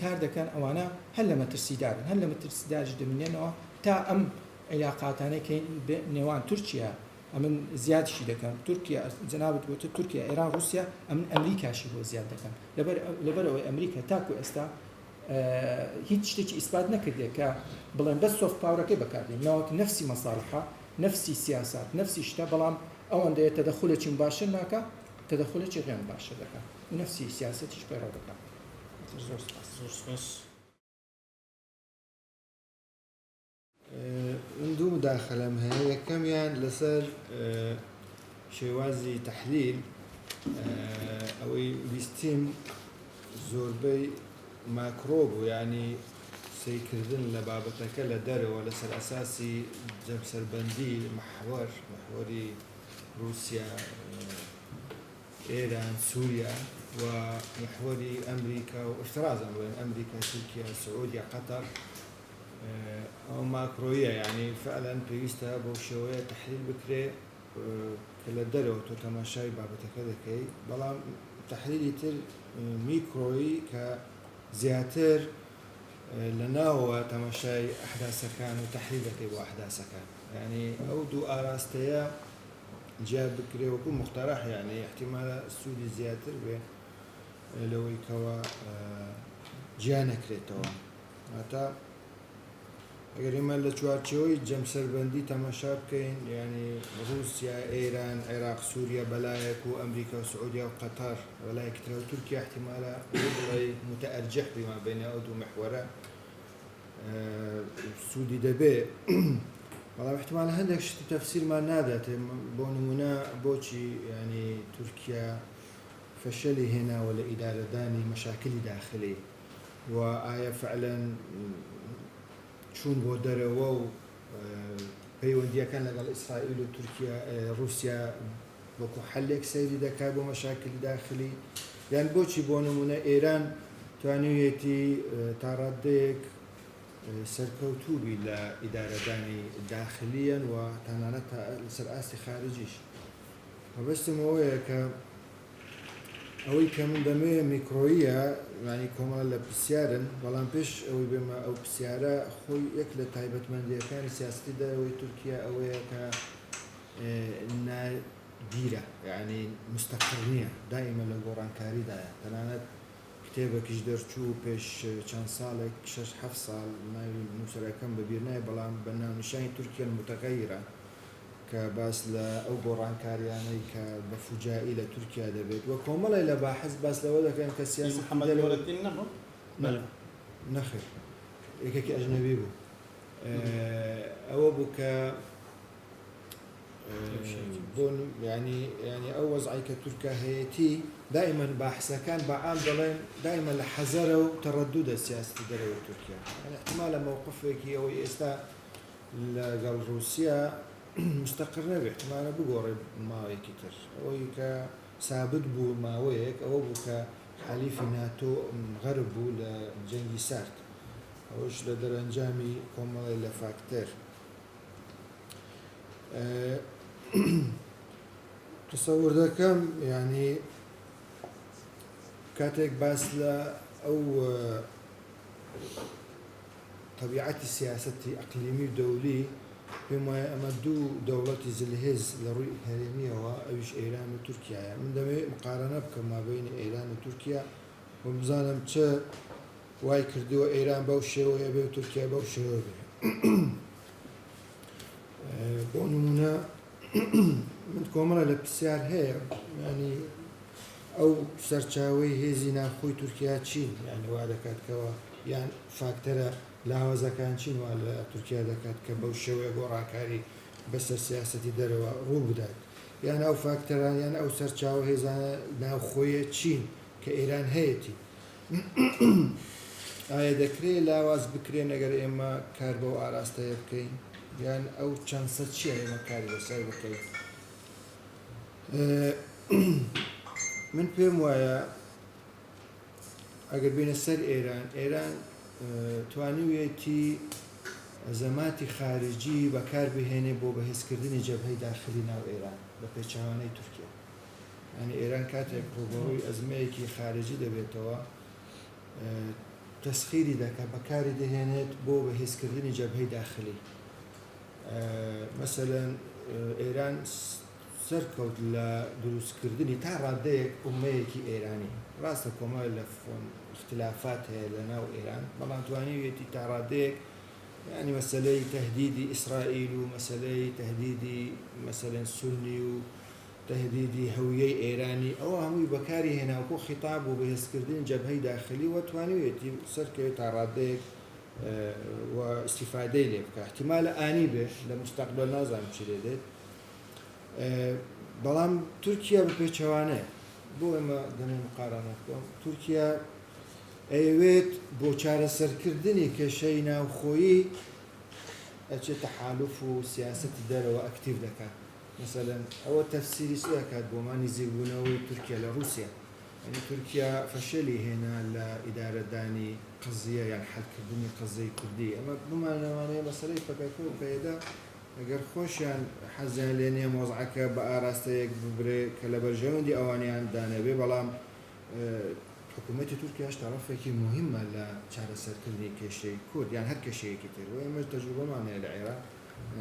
D: کار دەکەن ئەوانە هەر لە مەترسیدارن، هەر لە مەترسیداریش دەمینێنەوە تا ئەم عیلاقاتانەی کە نێوان تورکیا ئەمن زیادشی دەکەم تورکیا جەنابت گوتت تورکیا ئێران ڕووسیا ئەمن ئەمریکاشی بۆ زیاد دەکەم لەبەر لەبەرئەوەی ئەمریکا تاکو ئێستا هیچ شتێکی ئیسپات نەکردێ کە بڵێن بەس soft power ەکەی بەکاردێن نەوەک نەفسی مەساڵحە نەفسی سیاسات نەفسی شتە بەڵام ئەوەندەیە تەدەخولێکی مباشر ناکا تەدەخولێکی غێر مباشر دەکا و نەفسی سیاسەتیش پەیڕەو دەکا. زۆر سپاس.
C: زۆر سپاس.
E: من دوو مداخلەم هەیە یەکەمیان لەسەر شێوازی تەحلیل ئەوەی بیستیم زۆربەی ماکرۆ بوو یعنی سەیرکردن لە بابەتەکە لە دەرەوە لەسەر ئەساسی جەمسەربەندی محوەر محوەری رووسیا ئێران سووریا و محوەری ئەمریکا و افترازم بڵێن ئەمریکا تورکیا سعودیا قەتەر ئەوە ماکرۆییە یانی فعلا پێویستە بەو شێوەیە تەحلیل بکرێ کە لە دەرەوە تۆ تەماشای بابەتەکە دەکەی بەڵام تەحلیلی تر میکرۆیی کە زیاتر لە ناوەوە تەماشای ئەحداسەکان و تەحلیل دەکەی بۆ ئەحداسەکان یعنی ئەو دوو ئاراستەیە جیا بکرێ وەکو مختەرح یعنی احتیمالە سوودی زیاتر بێ لەوەی کەوا جیا نەکرێتەوە واتە ئەگەر ئێمە لە چوارچێوەی جەمسەربەندی تەماشا بکەین یعنی ڕووسیا، ئێران، عێراق، سووریا بەلایەک و ئەمریکا و سعودیا و قەتەر بەلایەکی ترەوە تورکیا احتیمالە بڵێ متەئەرجح بی ما بین ئەو دوو محوەرە سوودی دەبێ بەڵام احتمال هەندێک شت تەفسیرمان ناداتێ بۆ نمونە بۆچی ینی تورکیا فەشەلی هێناوە لە ئیدارەدانی مەشاکلی داخلی و ئایا فعلەن چوون بۆ دەرەوە و پەیوەندییەکان لەگەڵ ئیسرائیل و تورکیا ڕووسیا وەکو حەلێک سەیری دەکات بۆ مەشاکلی داخلی یان بۆچی بۆ نمونە ئێران توانیویەتی تا ڕاددەیەک سەرکەوتوو بی لە ئیدارەدانی داخلییەن و تەنانەت تا لەسەر ئاستی خارجیش مەبەستم ئەوەیە کە ئەوەی کە من دەمەوێ میکرۆییە، یانی کۆمەڵە لە پرسیارن، بەڵام پێش ئەوەی بێمە ئەو پرسیارە، خۆی یەک لە تایبەتمەندییەکانی سیاسەتی دەرەوەی تورکیا ئەوەیە کە ناگیرە، یانی مستەقر نییە، دائیمە لە گۆڕانکاریدایە، تەنانەت کتێبەکیش دەرچوو پێش چەند ساڵێک، شەش حەفت ساڵ، ناوی نووسەرەکەم بەبیر نایە، بەڵام بە ناونیشانی تورکیا المتغیرە، کە باس لە ئەو گۆڕانکاریانەی کە بە فوجائی لە تورکیا دەبێت و کۆمەڵێ لە باحس باس لەوە دەکەن کە سیاسەتی
C: محەمەد
E: دەرەوەی
C: نورەدین نەبوو؟
E: نا نەخێر یەکێکی ئەجنەبی بوو ئەوە بوو کە بۆ ینی ینی ئەو وەزعی کە تورکا هەیەتی دائما باحسەکان بە عام دەڵێن دائما لە حەزەرە و تەڕەدودە سیاسەتی دەرەوەی تورکیا یعنی احتمالە مەوقفێکی ئەوەی ئێستا لەگەڵ ڕووسیا مستەقر نەبێت، ئیحتیمالە بگۆڕێت ماوەیەکی تر. ئەوەی کە سابت بوو ماوەیەک ئەوە بوو کە حەلیفی ناتۆ غەرب بوو لە جەنگی سارد، ئەوەش لە دەرەنجامی کۆمەڵێ لە فاکتەر. تەسەور دەکەم یانی کاتێک باس لە ئەو تەبیعەتی سیاسەتی ئەقلیمی و دەولی، پێم وایە ئەمە دوو دەوڵەتی زلهێز لە ڕووی هەرێمییەوە ئەویش ئێران و تورکیایە. من دەمەوێت مقارەنە بکەم مابەینی ئێران و تورکیا و بزانم چ وای کردووە ئێران بەو شێوەیە بێ و تورکیا بەو شێوە بێ. بۆ نمونە من کۆمەڵە لە پرسیار هەیە ینی ئەو سەرچاوەی هێزی ناوخۆی تورکیا چین یانی وا دەکات کەوا یان فاکتەرە لاوازەکان چین وا لە تورکیا دەکات کە بەو شێوەیە گۆڕانکاری بەسەر سیاسەتی دەرەوە ڕوو بدات یان ئەو فاکتەران یان ئەو سەرچاوە هێزانە ناوخۆیە چین کە ئێران هەیەتی ئایا دەکرێ لاواز بکرێن ئەگەر ئێمە کار بەو ئاراستەیە بکەین یان ئەو چەنسە چییە ئێمە کاری لەسەر بکەین؟ من پێم وایە ئەگەر بینە سەر ئێران ئێران توانیویەتی ئەزەماتی خارجی بەکار بهێنێ بۆ بەهێزکردنی جەبهەی داخلی ناو ئێران بە پێچەوانەی تورکیا یانی ئێران کاتێک ڕووبەڕووی ئەزمەیەکی خارجی دەبێتەوە تەسخیری دەکات بەکاری دەهێنێت بۆ بەهێزکردنی جەبهەی داخلی مەسەلەن ئێران سەرکەوت لە دروستکردنی تا ڕادەیەک ئومەیەکی ئێرانی ڕاستە کۆمەڵ لە اختلافات هەیە لە ناو ئێران بەڵام توانیویەتی تا ڕادەیەک یعنی مەسەلەی تهدیدی ئیسرائیل و مەسەلەی تهدیدی مەسەلەن سونی و تهدیدی هەویەی ئێرانی ئەوە هەمووی بەکاری هێناوکۆ خیتاب و بەهێزکردنی جەبهەی داخلی و توانیویەتی سەرکەوێت تا ڕادەیەک و ئیستیفادەی لێ بکا احتیمالە ئانی بێ لە مستەقبەل نازانم چی لێ دێت بەڵام تورکیا بە پێچەوانەیە بۆ ئێمە دەمێ مقارانە بکەم تورکیا ئەیەوێت بۆ چارەسەرکردنی کێشەی ناوخۆیی ئەچێت تەحالف و سیاسەتی دەرەوە ئەکتیڤ دەکات مەسەلەن ئەوە تەفسیری چ دەکات بۆمان نزیکبوونەوەی تورکیا لە ڕووسیا یانی تورکیا فەشەلی هێنا لە ئیدارەدانی قەزیە یان حەلکردنی قەزیەی کوردی ئەمە بمانەوانەیە مەسەلەی پەکەکە و پەیەدە ئەگەر خۆشیان حەزیان لێ نییە مۆزعەکە بە ئاراستەیەک ببرێ کە لە بەرژەوەندی ئەوانیان دانەبێ بەڵام حکوومەتی تورکیاش تەڕەفێکی موهیمە لە چارەسەرکردنی کێشەی کورد یان هەر کێشەیەکی تر و ئێمەش تەجروبەمان هەیە لە عێراق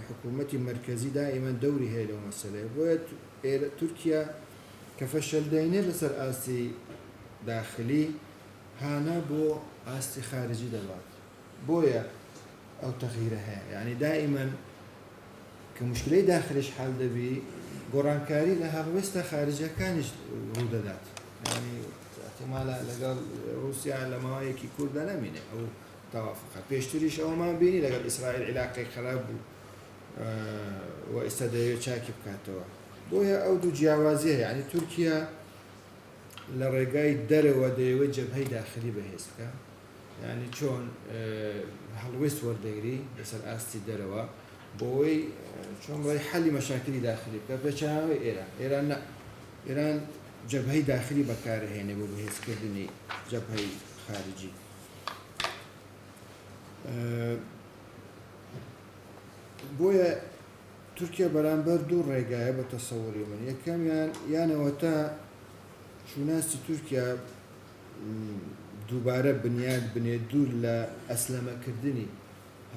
E: حکوومەتی مەرکەزی دائیمەن دەوری هەیە لەو مەسەلەیە بۆیە تورکیا کە فەشەل دەینێت لەسەر ئاستی داخلی هانا بۆ ئاستی خارجی دەبات بۆیە ئەو تەغیرە هەیە یعنی دائیمەن کە مشکلەی داخلیش حل دەبی گۆڕانکاری لە هەڵوێستە خارجیەکانیش ڕوودەدات یعنی احتمالە لەگەڵ رووسیا لە ماوەیەکی کووردا نامینێ ئەو تەوافقە پێشتریش ئەومان بینی لەگەڵ ئیسرائیل عیلاقەی خراپ بوو و ئێستا دەیەوێت چاکی بکاتەوە بۆیە ئەو دوو جیاوازیە یعنی تورکیا لە ڕێگای دەرەوە دەیەوێت جەبهەی داخلی بەهێز بکە یعنی چۆن هەڵوێست وەردەگری لەسەر ئاستی دەرەوە بۆی چۆن بڵێ حەلی مەشاکلی داخلی بکە پێچەوانەوەی ئێران ئێران نە ئێران جەبهەی داخلی بەکارهێنێ بۆ بەهێزکردنی جەبهەی خارجی بۆیە تورکیا بەرامبەر دوو ڕێگایە بە تەسەوری من یەکەمیان یانەوە تا شوناسی تورکیا دووبارە بنیاد بنێ دوور لە ئەسلەمەکردنی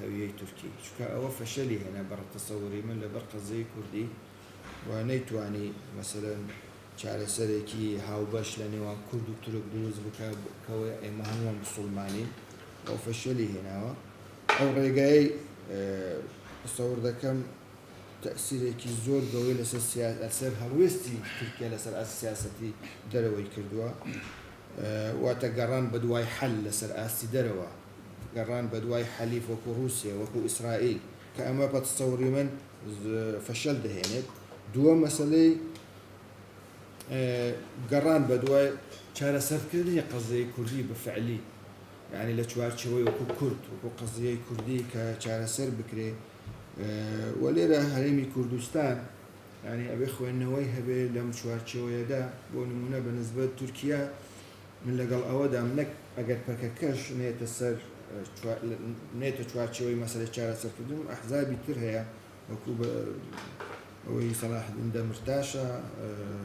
E: هەویەی تورکی چونکە ئەوە فەشەلی هێنا بە تەسەوری من لەبەر قەزیەی کوردی و نەیتوانی مەسەلەن چارەسەرێکی هاوبەش لە نێوان کورد و تورک دروست بکە کەوە ئێمە هەمووان مسوڵمانین ئەو فەشەلی هێناوە ئەو ڕێگای تەسەور دەکەم تەئسیرێکی زۆر گەورەی لەسەر لەسەر هەڵوێستی تورکیا لەسەر ئاستی سیاسەتی دەرەوەی کردووە واتە گەڕان بەدوای حەل لەسەر ئاستی دەرەوە گەڕان بەدوای حەلیف وەکو ڕووسیا وەکو ئیسرائیل کە ئەمە بە تەسەوری من فەشەل دەهێنێت دووەم مەسەلەی گەڕان بەدوای چارەسەرکردنی قەزیەی کوردی بە فعلی یعنی لە چوارچێوەی وەکو کورد وەکو قەزیەی کوردی کە چارەسەر بکرێ و لێرە هەرێمی کوردستان یعنی ئەبێ خوێندنەوەی هەبێ لەم چوارچێوەیەدا بۆ نمونە بە نسبەت تورکیا من لەگەڵ ئەوەدام نەک ئەگەر پەکەکەش نێتە سەر نێتە چوارچێوەی مەسەلەی چارەسەرکردن و ئەحزابی تر هەیە وەکو ئەوەی سەلاحەدین دەمرتاشە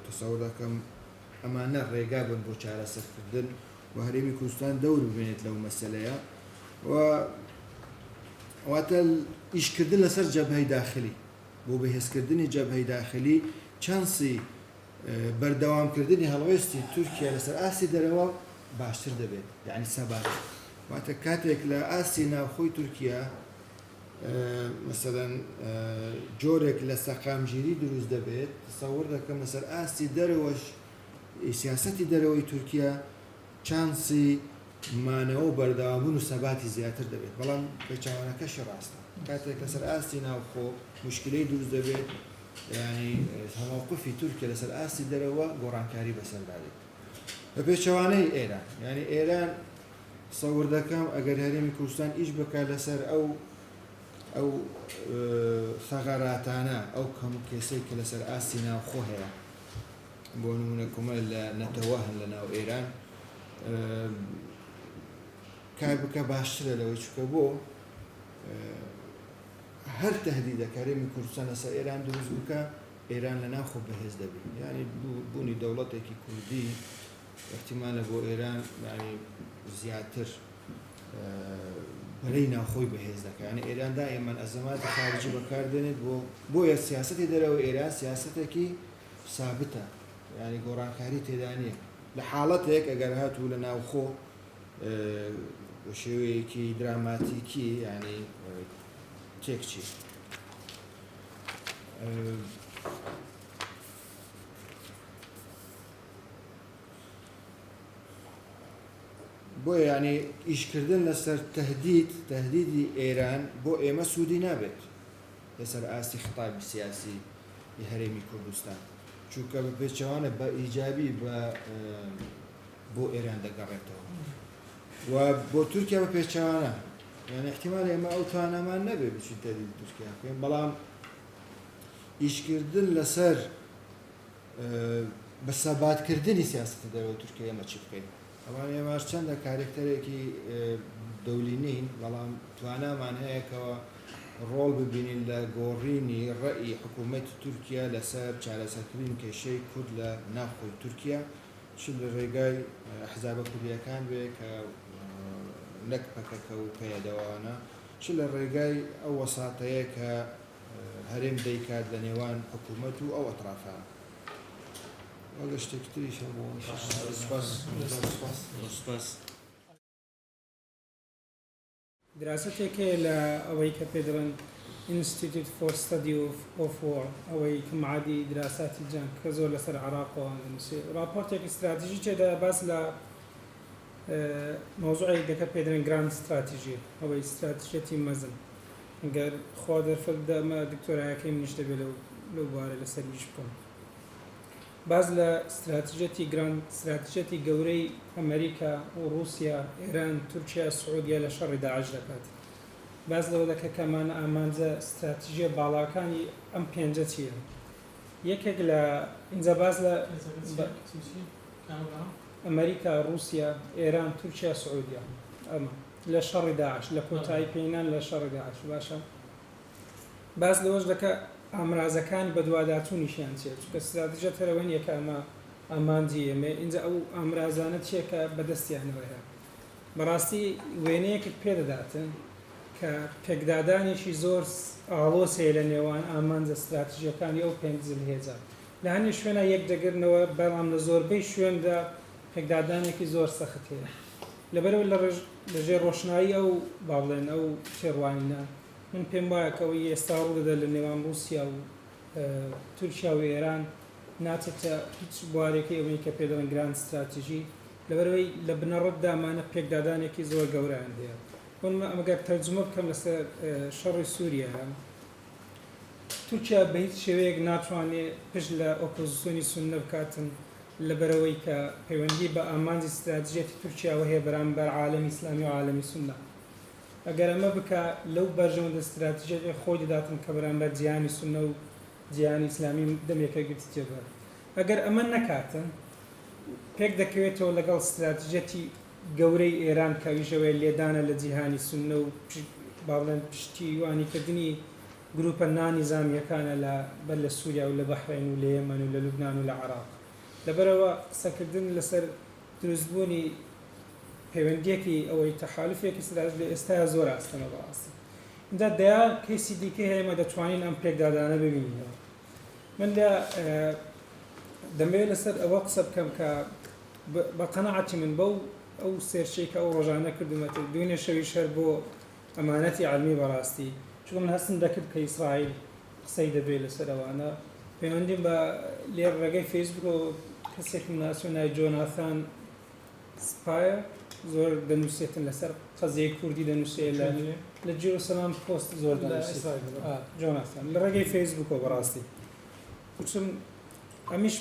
E: تەسەور دەکەم ئەمانە ڕێگا بن بۆ چارەسەرکردن و هەرێمی کوردستان دەور ببێنێت لەو مەسەلەیە و واتە ئیشکردن لەسەر جەبهەی داخلی بۆ بەهێزکردنی جەبهەی داخلی چانسی بەردەوامکردنی هەڵوێستی تورکیا لەسەر ئاستی دەرەوە باشتر دەبێت یعنی سەبات واتە کاتێک لە ئاستی ناوخۆی تورکیا مەسەلەن جۆرێک لە سەقامگیری دروست دەبێت تەسەور دەکەم لەسەر ئاستی دەرەوەش سیاسەتی دەرەوەی تورکیا چانسی مانەوە و بەردەوامبوون و سەباتی زیاتر دەبێت، بەڵام پێچەوانەکەشی ڕاستە، کاتێک لەسەر ئاستی ناوخۆ موشکیلەی دروست دەبێت، یانی مەوقفی تورکیا لەسەر ئاستی دەرەوە گۆڕانکاری بەسەردا دێت. بە پێچەوانەی ئێران، یانی ئێران تەسەور دەکەم ئەگەر هەرێمی کوردستان ئیش بکات لەسەر ئەو ئەو ثەغەراتانە، ئەو کەم و کێسەی کە لەسەر ئاستی ناوخۆ هەیە، بۆ نمونە کۆمەڵ لە نەتەوە هەن لە ناو ئێران کار بکە باشترە لەوەی چکە بۆ هەر تهدیدە کارێمی کوردستان لەسەر ئێران دروست بکە ئێران لە ناوخۆ بەهێز دەبێت یعنی بوونی دەوڵەتێکی کوردی احتیمالە بۆ ئێران یعنی زیاتر بەرەی ناوخۆی بەهێز دەکات یعنی ئێران دائما ئەزەماتی خارجی بەکاردێنێت بۆ بۆیە سیاسەتی دەرەوە ئێران سیاسەتێکی سابتە یانی گۆڕانکاری تێدا نییە لە حاڵەتێک ئەگەر هاتوو لە ناوخۆ بە شێوەیەکی دراماتیکی ینی تێکچی. بۆیە یانی ئیشکردن لەسەر تهدید تهدیدی ئێران بۆ ئێمە سوودی نابێت لەسەر ئاستی خیتابی سیاسی ی هەرێمی کوردستان، چونکە بە پێچەوانە بە ئیجابی بە بۆ ئێران دەگەڕێتەوە و بۆ تورکیا بە پێچەوانە یان احتیمال ئێمە ئەو توانامان نەبێ بچین تهدید تورکیا بکەین بەڵام ئیشکردن لەسەر بە سەباتکردنی سیاسەتی دەرەوەی تورکیا ئێمە چی بکەین؟ ئەوان ئێمە هەرچەندە کارێکتەرێکی دەولی نین، بەڵام توانامان هەیە کەوا ڕۆڵ ببینین لە گۆڕینی ڕەئی حکوومەتی تورکیا لەسەر چارەسەرکردنی کێشەی کورد لە ناوخۆی تورکیا، چ لە ڕێگای ئەحزابە کوردییەکان بێ کە نەک پەکەکە و پەیەدەوانە، چ لە ڕێگای ئەو وەساتەیە کە هەرێم دەیکات لە نێوان حکوومەت و ئەو ئەترافانە. ئەگەر شتێکی تریش هەبوو سپاس سپاس
C: سپاس.
F: دراسەتێک هەیە لە ئەوەی کە پێ دەڵێن Institute for Study of War ئەوەی کە معادی دراساتی جەنگ کە زۆر لەسەر عێراق و ئەوان دەنووسێ ڕاپۆرتێکی ستراتیژی تێدایە باس لە مەوزوعێک دەکات پێ دەڵێن grand strategy ئەوەی ستراتیژیەتی مەزن گەر خوا دەرفەت بدە ئەمە دکتۆرایەکەی منیش دەبێت لەو بوارە لەسەر ئیش بکەم. باس لە ستراتیژیەتی grand ستراتیژیەتی گەورەی ئەمریکا و ڕووسیا، ئێران، تورکیا، سعودیە لە شەڕی داعش دەکات. باس لەوە دەکات کە ئەمانە ئامانجە ستراتیژیە باڵاکانی ئەم پێنجە چییە. یەکێک لە ئینجا باس لە ئەمریکا، ڕووسیا، ئێران، تورکیا، سعودیە ئەمە لە شەڕی داعش لە کۆتایی پێنان لە شەڕی داعش باشە. باس لەوەش دەکا ئامرازەکانی بەدواداچوونیشیان چیە، چونکە ستراتیژە تەرەوە نیە کە ئەمە ئامانجی ئێمەیە، ئینجا ئەو ئامرازانە چیە کە بەدەستیانەوە هەیە. بەڕاستی وێنەیەکت پێدەداتن کە پێکدادانێکی زۆر ئاڵۆز هەیە لە نێوان ئامانجە ستراتیژیەکانی ئەو پێنج زلهێزە. لە هەنێ شوێنا یەک دەگرنەوە، بەڵام لە زۆربەی شوێندا پێکدادانێکی زۆر سەخت هەیە. لەبەرئەوە لە ژێر ڕۆشنایی ئەو با بڵێن ئەو تێڕوانینە من پێم وایە کە ئەوەی ئێستا ڕوودەدات لە نێوان ڕووسیا و تورکیا و ئێران ناچێتە هیچ بوارێکی ئەوەی کە پێ دەڵێن grand strategy لەبەرئەوەی لە بنەڕەتدا ئەمانە پێکدادانێکی زۆر گەورەیان هەیە. بۆ نموونە ئەگەر تەرجومە بکەم لەسەر شەڕی سووریا، تورکیا بە هیچ شێوەیەک ناتوانێت پشت لە ئۆپۆزسیۆنی سوننە بکاتن لەبەرئەوەی کە پەیوەندی بە ئامانجی ستراتیژیەتی تورکیاوە هەیە بەرامبەر عالەمی ئیسلامی و عالەمی سوننە. ئەگەر ئەمە بکا لەو بەرژەوەندە ستراتیژیەتەی خۆی دەداتن کە بەرامبەر جیهانی سوننە و جیهانی ئیسلامی دەمێکە گرتیتیە بەر. ئەگەر ئەمە نەکاتن پێک دەکەوێتەوە لەگەڵ ستراتیژیەتی گەورەی ئێران کە ئەویش ئەوەیە لێدانە لە جیهانی سوننە و با بڵێن پشتیوانیکردنی گروپە نانیزامییەکانە لە بەر لە سوریا و لە بەحرەین و لە یەمەن و لە لوبنان و لە عێراق. لەبەرئەوە قسەکردن لەسەر دروستبوونی پەیوەندیەکی ئەوەی تەحالفێکی ستراتیژی لە ئێستایا زۆر ئاستەمە بەڕاستی. ئینجا دەیان کەیسی دیکە هەیە ئێمە دەتوانین ئەم پێکدادانە ببینینەوە. من لە دەمەوێت لەسەر ئەوە قسە بکەم کە بە قەناعەتی من بەو ئەو search ەی کە ئەو ڕۆژانە کردومەتە دوێنێ شەویش هەر بۆ ئەمانەتی عەلمی بەڕاستی چونکە من هەستم دەکرد کە ئیسرائیل قسەی دەبێت لەسەر ئەوانە پەیوەندیم بە لێ ڕێگەی فەیسبوکەوە کەسێکم ناسیوە ناوی جۆناثان سپایە زۆر دەنووسێتن لەسەر قەزیەی کوردی دەنووسێ لە لە جیرۆسەلام پۆست زۆر دەنووسێت جۆناثان لە ڕێگەی فەیسبووکەوە بەڕاستی وتم ئەمیش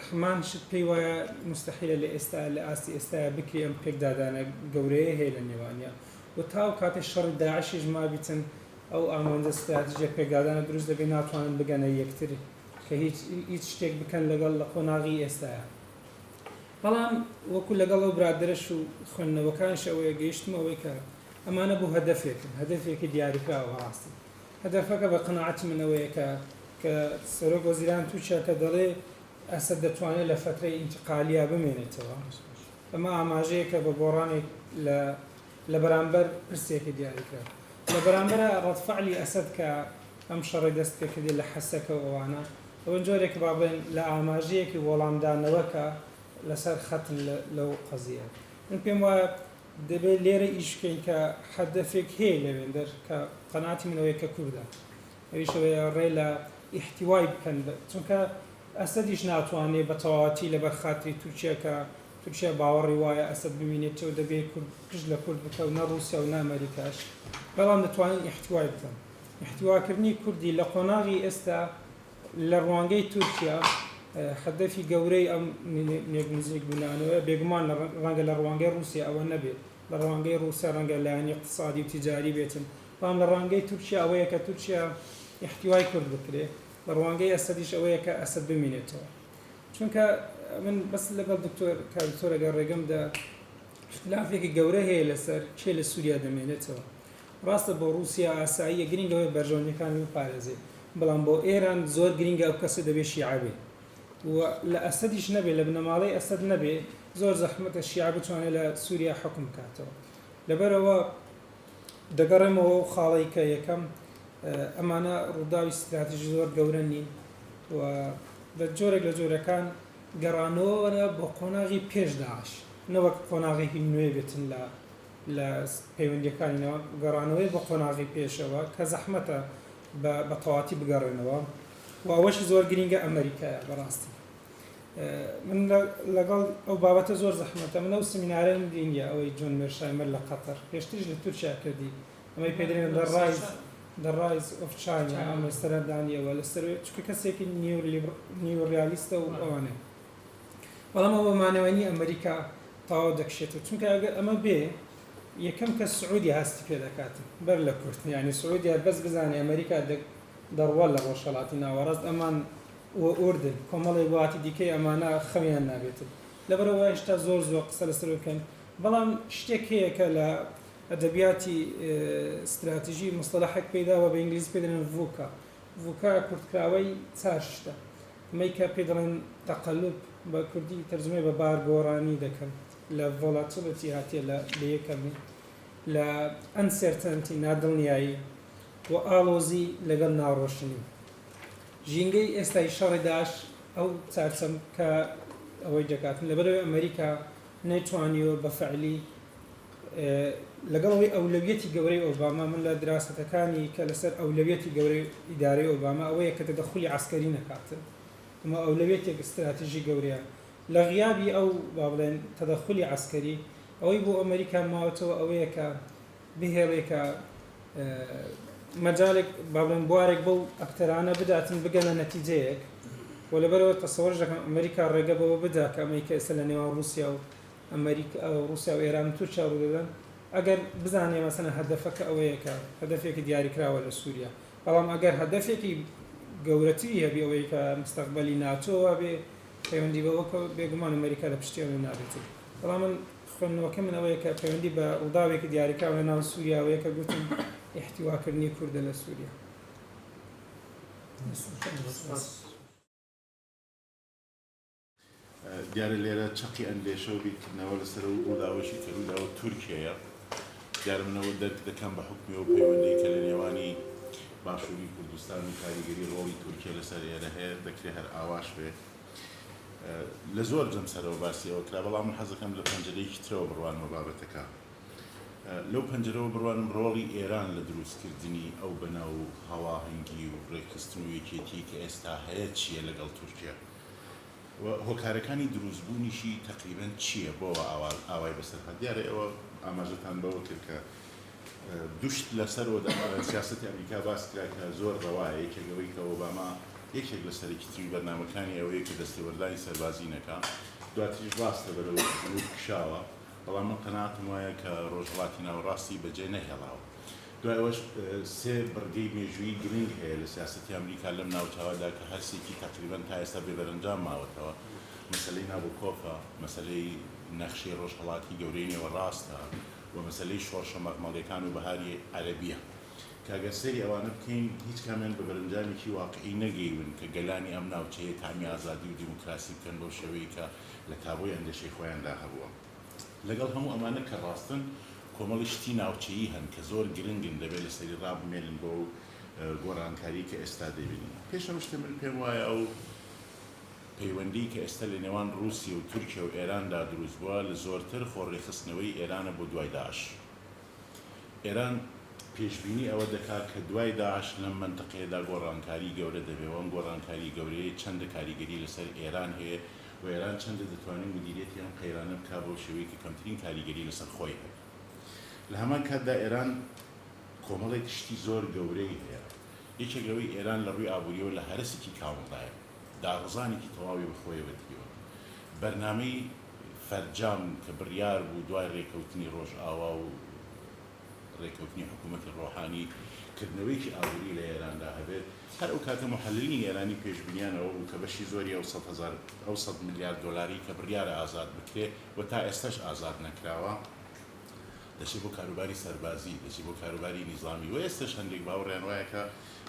F: هەمان شت پێی وایە مستحیلە لە ئێستا لە ئاستی ئێستایا بکرێ ئەم پێکدادانە گەورەیە هەیە لە نێوانیا و تا ئەو کاتەی شەڕی داعشیش مابیتن ئەو ئامانجە ستراتیژیە پێکدادانە دروست دەبێ ناتوانن بگەنە یەکتر کە هیچ هیچ شتێک بکەن لەگەڵ لە قۆناغی ئێستایا بەڵام وەکو لەگەڵ ئەو برادەرەش و خوێندنەوەکانیش ئەوەیە گەیشتمە ئەوەی کە ئەمانە بۆ هەدەفێکن هەدەفێکی دیاریکراوە بەڕاستی هەدەفەکە بە قەناعەتی من ئەوەیە کە کە سەرۆک وەزیران تورکیا کە دەڵێ ئەسەد دەتوانێت لە فەترەی ئینتقالیا بمێنێتەوە ئەمە ئاماژەیەکە بە گۆڕانێک لە لە بەرامبەر پرسێکی دیاریکراو لە بەرامبەر ڕەدفعلی ئەسەد کە ئەم شەڕەی دەست پێکردی لە حەسەکە و ئەوانە ئەوە جۆرێک با بڵێن لە ئاماژەیەکی وەڵامدانەوە کە لەسەر خەتن لەو قەزیە من پێم وایە دەبێت لێرە ئیش بکەین کە هەدەفێک هەیە لەوێندەر کە قەناعەتی من ئەوەیە کە کوردە ئەویش ئەوەیە ڕێ لە ئیحتیوای بکەن چونکە ئەسەدیش ناتوانێ بە تەواوەتی لەبەر خاتری تورکیا کە تورکیا باوەڕی وایە ئەسەد بمینێتەوە دەبێ کورد پشت لە کورد بکە و نە ڕووسیا و نە ئەمەریکاش بەڵام دەتوانن ئیحتیوای بکەن ئیحتیواکردنی کوردی لە قۆناغی ئێستا لە ڕوانگەی تورکیا هەدەفی گەورەی ئەم نزیک بوونانەوەیە، بێگومان ڕەنگە لە ڕوانگەی ڕووسیا ئەوە نەبێت، لە ڕوانگەی ڕووسیا ڕەنگە لایەنی ئیقتسادی و تیجاری بێتن، بەڵام لە ڕوانگەی تورکیا ئەوەیە کە تورکیا ئیحتیوای کورد بکرێ، لە ڕوانگەی ئەسەدیش ئەوەیە کە ئەسەد بمینێتەوە. چونکە من بەس لەگەڵ دکتۆر کاک دکتۆر ئەگەر ڕێگەم دا ئیختلافێکی گەورە هەیە لەسەر کێ لە سووریا دەمێنێتەوە. ڕاستە بۆ ڕووسیا ئاساییە گرینگە ئەوەیە بەرژەوەندیەکانی بپارێزێ بەڵام بۆ ئێران زۆر گرینگە ئەو کەسە دەبێ شیعە بێ و لە ئەسەدیش نەبێ لە بنەماڵەی ئەسەد نەبێ زۆر زەحمەتە شیعە بتوانێ لە سووریا حوکم بکاتەوە لەبەرئەوە دەگەڕێمەوە ئەو خاڵەی کە یەکەم ئەمانە ڕووداوی ستراتیژی زۆر گەورە نین و بە جۆرێک لە جۆرەکان گەڕانەوەە بۆ قۆناغی پێش داعش نەوەک قۆناغێکی نوێ بێتن لە لە پەیوەندییەکانی نێوان گەڕانەوەی بۆ قۆناغی پێشەوە کە زەحمەتە بە بە تەواتی بگەڕێنەوە و ئەوەشی زۆر گرینگە ئەمەریکایە بەڕاستی من لەگەڵ ئەو بابەتە زۆر زەحمەتە من ئەو سمینارەم دینیە ئەوەی جۆن مێرشایمەر لە قەتەر پێشتریش لە تورکیا کردی ئەمەی پێدرێن The Rise The Rise of China ئەمە سەرەدانیەوە لەسەر چونکە کەسێکی نیوریالیستە و ئەوانەیە بەڵام ئەوە مانەوەی ئەمریکا تەواو دەکشێتەوە چونکە ئەگەر ئەمە بێ یەکەم کەس سعودیە هەستی پێ دەکات بەر لە کورد یانی سعودیە بەس بزانێ ئەمریکا دەڕوا لە ڕۆژهەڵاتی ناوەڕاست ئەمان و ئوردن کۆمەڵێک وڵاتی دیکەی ئەمانە خەمیان نابێتن لەبەرئەوە هێشتا زۆر زووە قسە لەسەر بکەین بەڵام شتێک هەیە کە لە ئەدەبیاتی ستراتیژی مستەلەحێک پەیدا بووە بە ئینگلیزی پێ دەڵێن VUCA VUCA کورتکراوەی چار شتە ئەمەی کە پێی دەڵێن تەقەلوب بە کوردی تەرجومەی بە بارگۆڕانی دەکەن لە volatility هاتیە لە لە یەکەمی لە uncertainty نادڵنیایی و ئاڵۆزی لەگەڵ ناڕۆشنی ژینگەی ئێستای شەڕی داعش ئەو چارچەم کە ئەوەی دەکاتن لەبەرەوەی ئەمریکا نەیتوانیوە بە فعلی لەگەڵ ئەوەی ئەولەویەتی گەورەی ئۆباما من لە دراسەتەکانی کە لەسەر ئەولەویەتی گەورەی ئیدارەی ئۆباما ئەوەیە کە تەدەخولی عەسکەری نەکاتن ئەمە ئەولەویەتێک ستراتیژی گەورەیە لە غیابی ئەو با بڵێن تەدەخولی عەسکەری ئەوەی بۆ ئەمریکا ماوەتەوە ئەوەیە کە بهێڵێ کە مەجالێک با بڵێن بوارێک بەو ئەکتەرانە بداتن بگەنە نەتیجەیەک و لەبەرەوە تەسەوەرش دەکەم ئەمریکا ڕێگە بەوە بدا کە ئەمەی کە ئێستا لە نێوان ڕووسیا و ئەمەریکا و ڕووسیا و ئێران و تورکیا ڕوودەدەن، ئەگەر بزانێ مەسەلەن هەدەفەکە ئەوەیە کە هەدەفێکی دیاریکراوە لە سووریا، بەڵام ئەگەر هەدەفێکی گەورەتری هەبێ ئەوەی کە مستەقبەلی ناتۆ وابێ پەیوەندی بەوە کە بێگومان ئەمەریکا لە پشتی ئەوە نابێت. بەڵام من خوێندنەوەکەی من ئەوەیە کە پەیوەندی بە ڕووداوێکی دیاریکراو لە ناو سووریاوەیە کە گوتم ئیحتیواکردنی کوردە لە سووریا.
G: دیارە لێرە چەقی ئەندێشە و بیرکردنەوە لەسەر ئەو ڕووداوەشی کە ڕووداوە تورکیەیە. دیارە من ئەوە دەرک دەکەم بە حوکمی ئەو پەیوەندیەی کە لە نێوانی باشووری کوردستان و کاریگەری ڕۆڵی تورکیە لەسەر ئێرە هەیە، دەکرێ هەر ئاواش بێ. لە زۆر جەمسەرەوە باسی ئەوە کرا، بەڵام من حەز دەکەم لە پەنجەرەیەکی ترەوە بڕوانمە بابەتەکە. لەو پەنجەرەوە بڕوانم ڕۆڵی ئێران لە دروستکردنی ئەو بەناو هاواهەنگی و ڕێکخستن و یەکێتیی کە ئێستا هەیە چییە لەگەڵ تورکیە. و هۆکارەکانی دروستبوونیشی تەقریبەن چییە بۆ وا ئاوا ئاوای بەسەر هات؟ دیارە ئێوە ئاماژەتان بەوە کرد کە دوو شت لەسەر سیاسەتی ئەمریکا باس کرا کە زۆر ڕەوایە، یەکێک ئەوەی کە ئۆباما یەکێک لە سەرەکیترین بەرنامەکانی ئەوەیە کە دەستێوەردانی سەربازی نەکا، دواتریش ڕاستە بەرەو جنوب کشاوە، بەڵام من قەناعەتم وایە کە ڕۆژهەڵاتی ناوەڕاستی بەجێ نەهێڵاوە. دوای ئەوەش سێ بڕگەی مێژوویی گرنگ هەیە لە سیاسەتی ئەمریکا لەم ناوچەوەدا کە هەرسێکی تەقریبەن تا ئێستا بێ بەرەنجام ماوەتەوە، مەسەلەی نابۆکۆفە، مەسەلەی نەخشەی ڕۆژهەڵاتی گەورەی نێوەڕاستە و مەسەلەی شۆڕشە مەخمەڵیەکان و بەهاری عەرەبیە. کە گەر سەیری ئەوانە بکەین هیچ کامیان بە بەرەنجامێکی واقعی نەگەیون کە گەلانی ئەم ناوچەیە تامی ئازادی و دیموکراسی بکەن بەو شێوەیەی کە لە تابۆی ئەندێشەی خۆیاندا هەبووە. لەگەڵ هەموو ئەمانە کە ڕاستن کۆمەڵی شتی ناوچەیی هەن کە زۆر گرنگن دەبێت لەسەری ڕابمێنن بۆ ئەو گۆڕانکاریەی کە ئێستا دەیبینین. پێش هەموو شتێ من پێم وایە ئەو پەیوەندی کە ئێستا لە نێوان ڕووسیە و تورکیە و ئێراندا دروست بووە لە زۆرتر خۆ ڕێکخستنەوەی ئێرانە بۆ دوای داعش. ئێران پێشبینی ئەوە دەکات کە دوای داعش لەم مەنتقەیەدا گۆڕانکاری گەورە دەبێت و ئەم گۆڕانکاری گەورەیە چەندە کاریگەری لەسەر ئێران هەیە و ئێران چەندە دەتوانێت مودیریەتی ئەم قەیرانە بکات بەو شێوەی کە کەمترین کاریگەری لەسەر خۆی هەبێت. لە هەمان کاتدا ئێران کۆمەڵێک شتی زۆر گەورەی هەیە. یەکێک لەوەی ئێران لە ڕووی ئابووریەوە لە هەرەسێکی کامڵدایە. داڕزانێکی تەواوی بە خۆیەوە دیوە. بەرنامەی فەرجام کە بڕیار بوو دوای رێکەوتنی رۆژئاوا و رێکەوتنی حکوومەتی رۆحانی کردنەوەیەکی ئابووری لە ئێراندا هەبێت، هەر ئەو کاتە موحەللینی ئێرانی پێشبینیان ئەوە بوو کە بەشی زۆری ئەو 100 هەزار ئەو 100 ملیارد دۆلاری کە بڕیارە ئازاد بکرێ و تا ئێستەش ئازاد نەکراوە، دەچێ بۆ کاروباری سەربازی، دەچێ بۆ کاروباری نیزامی و ئێستەش هەندێک باوەڕیان وایە کە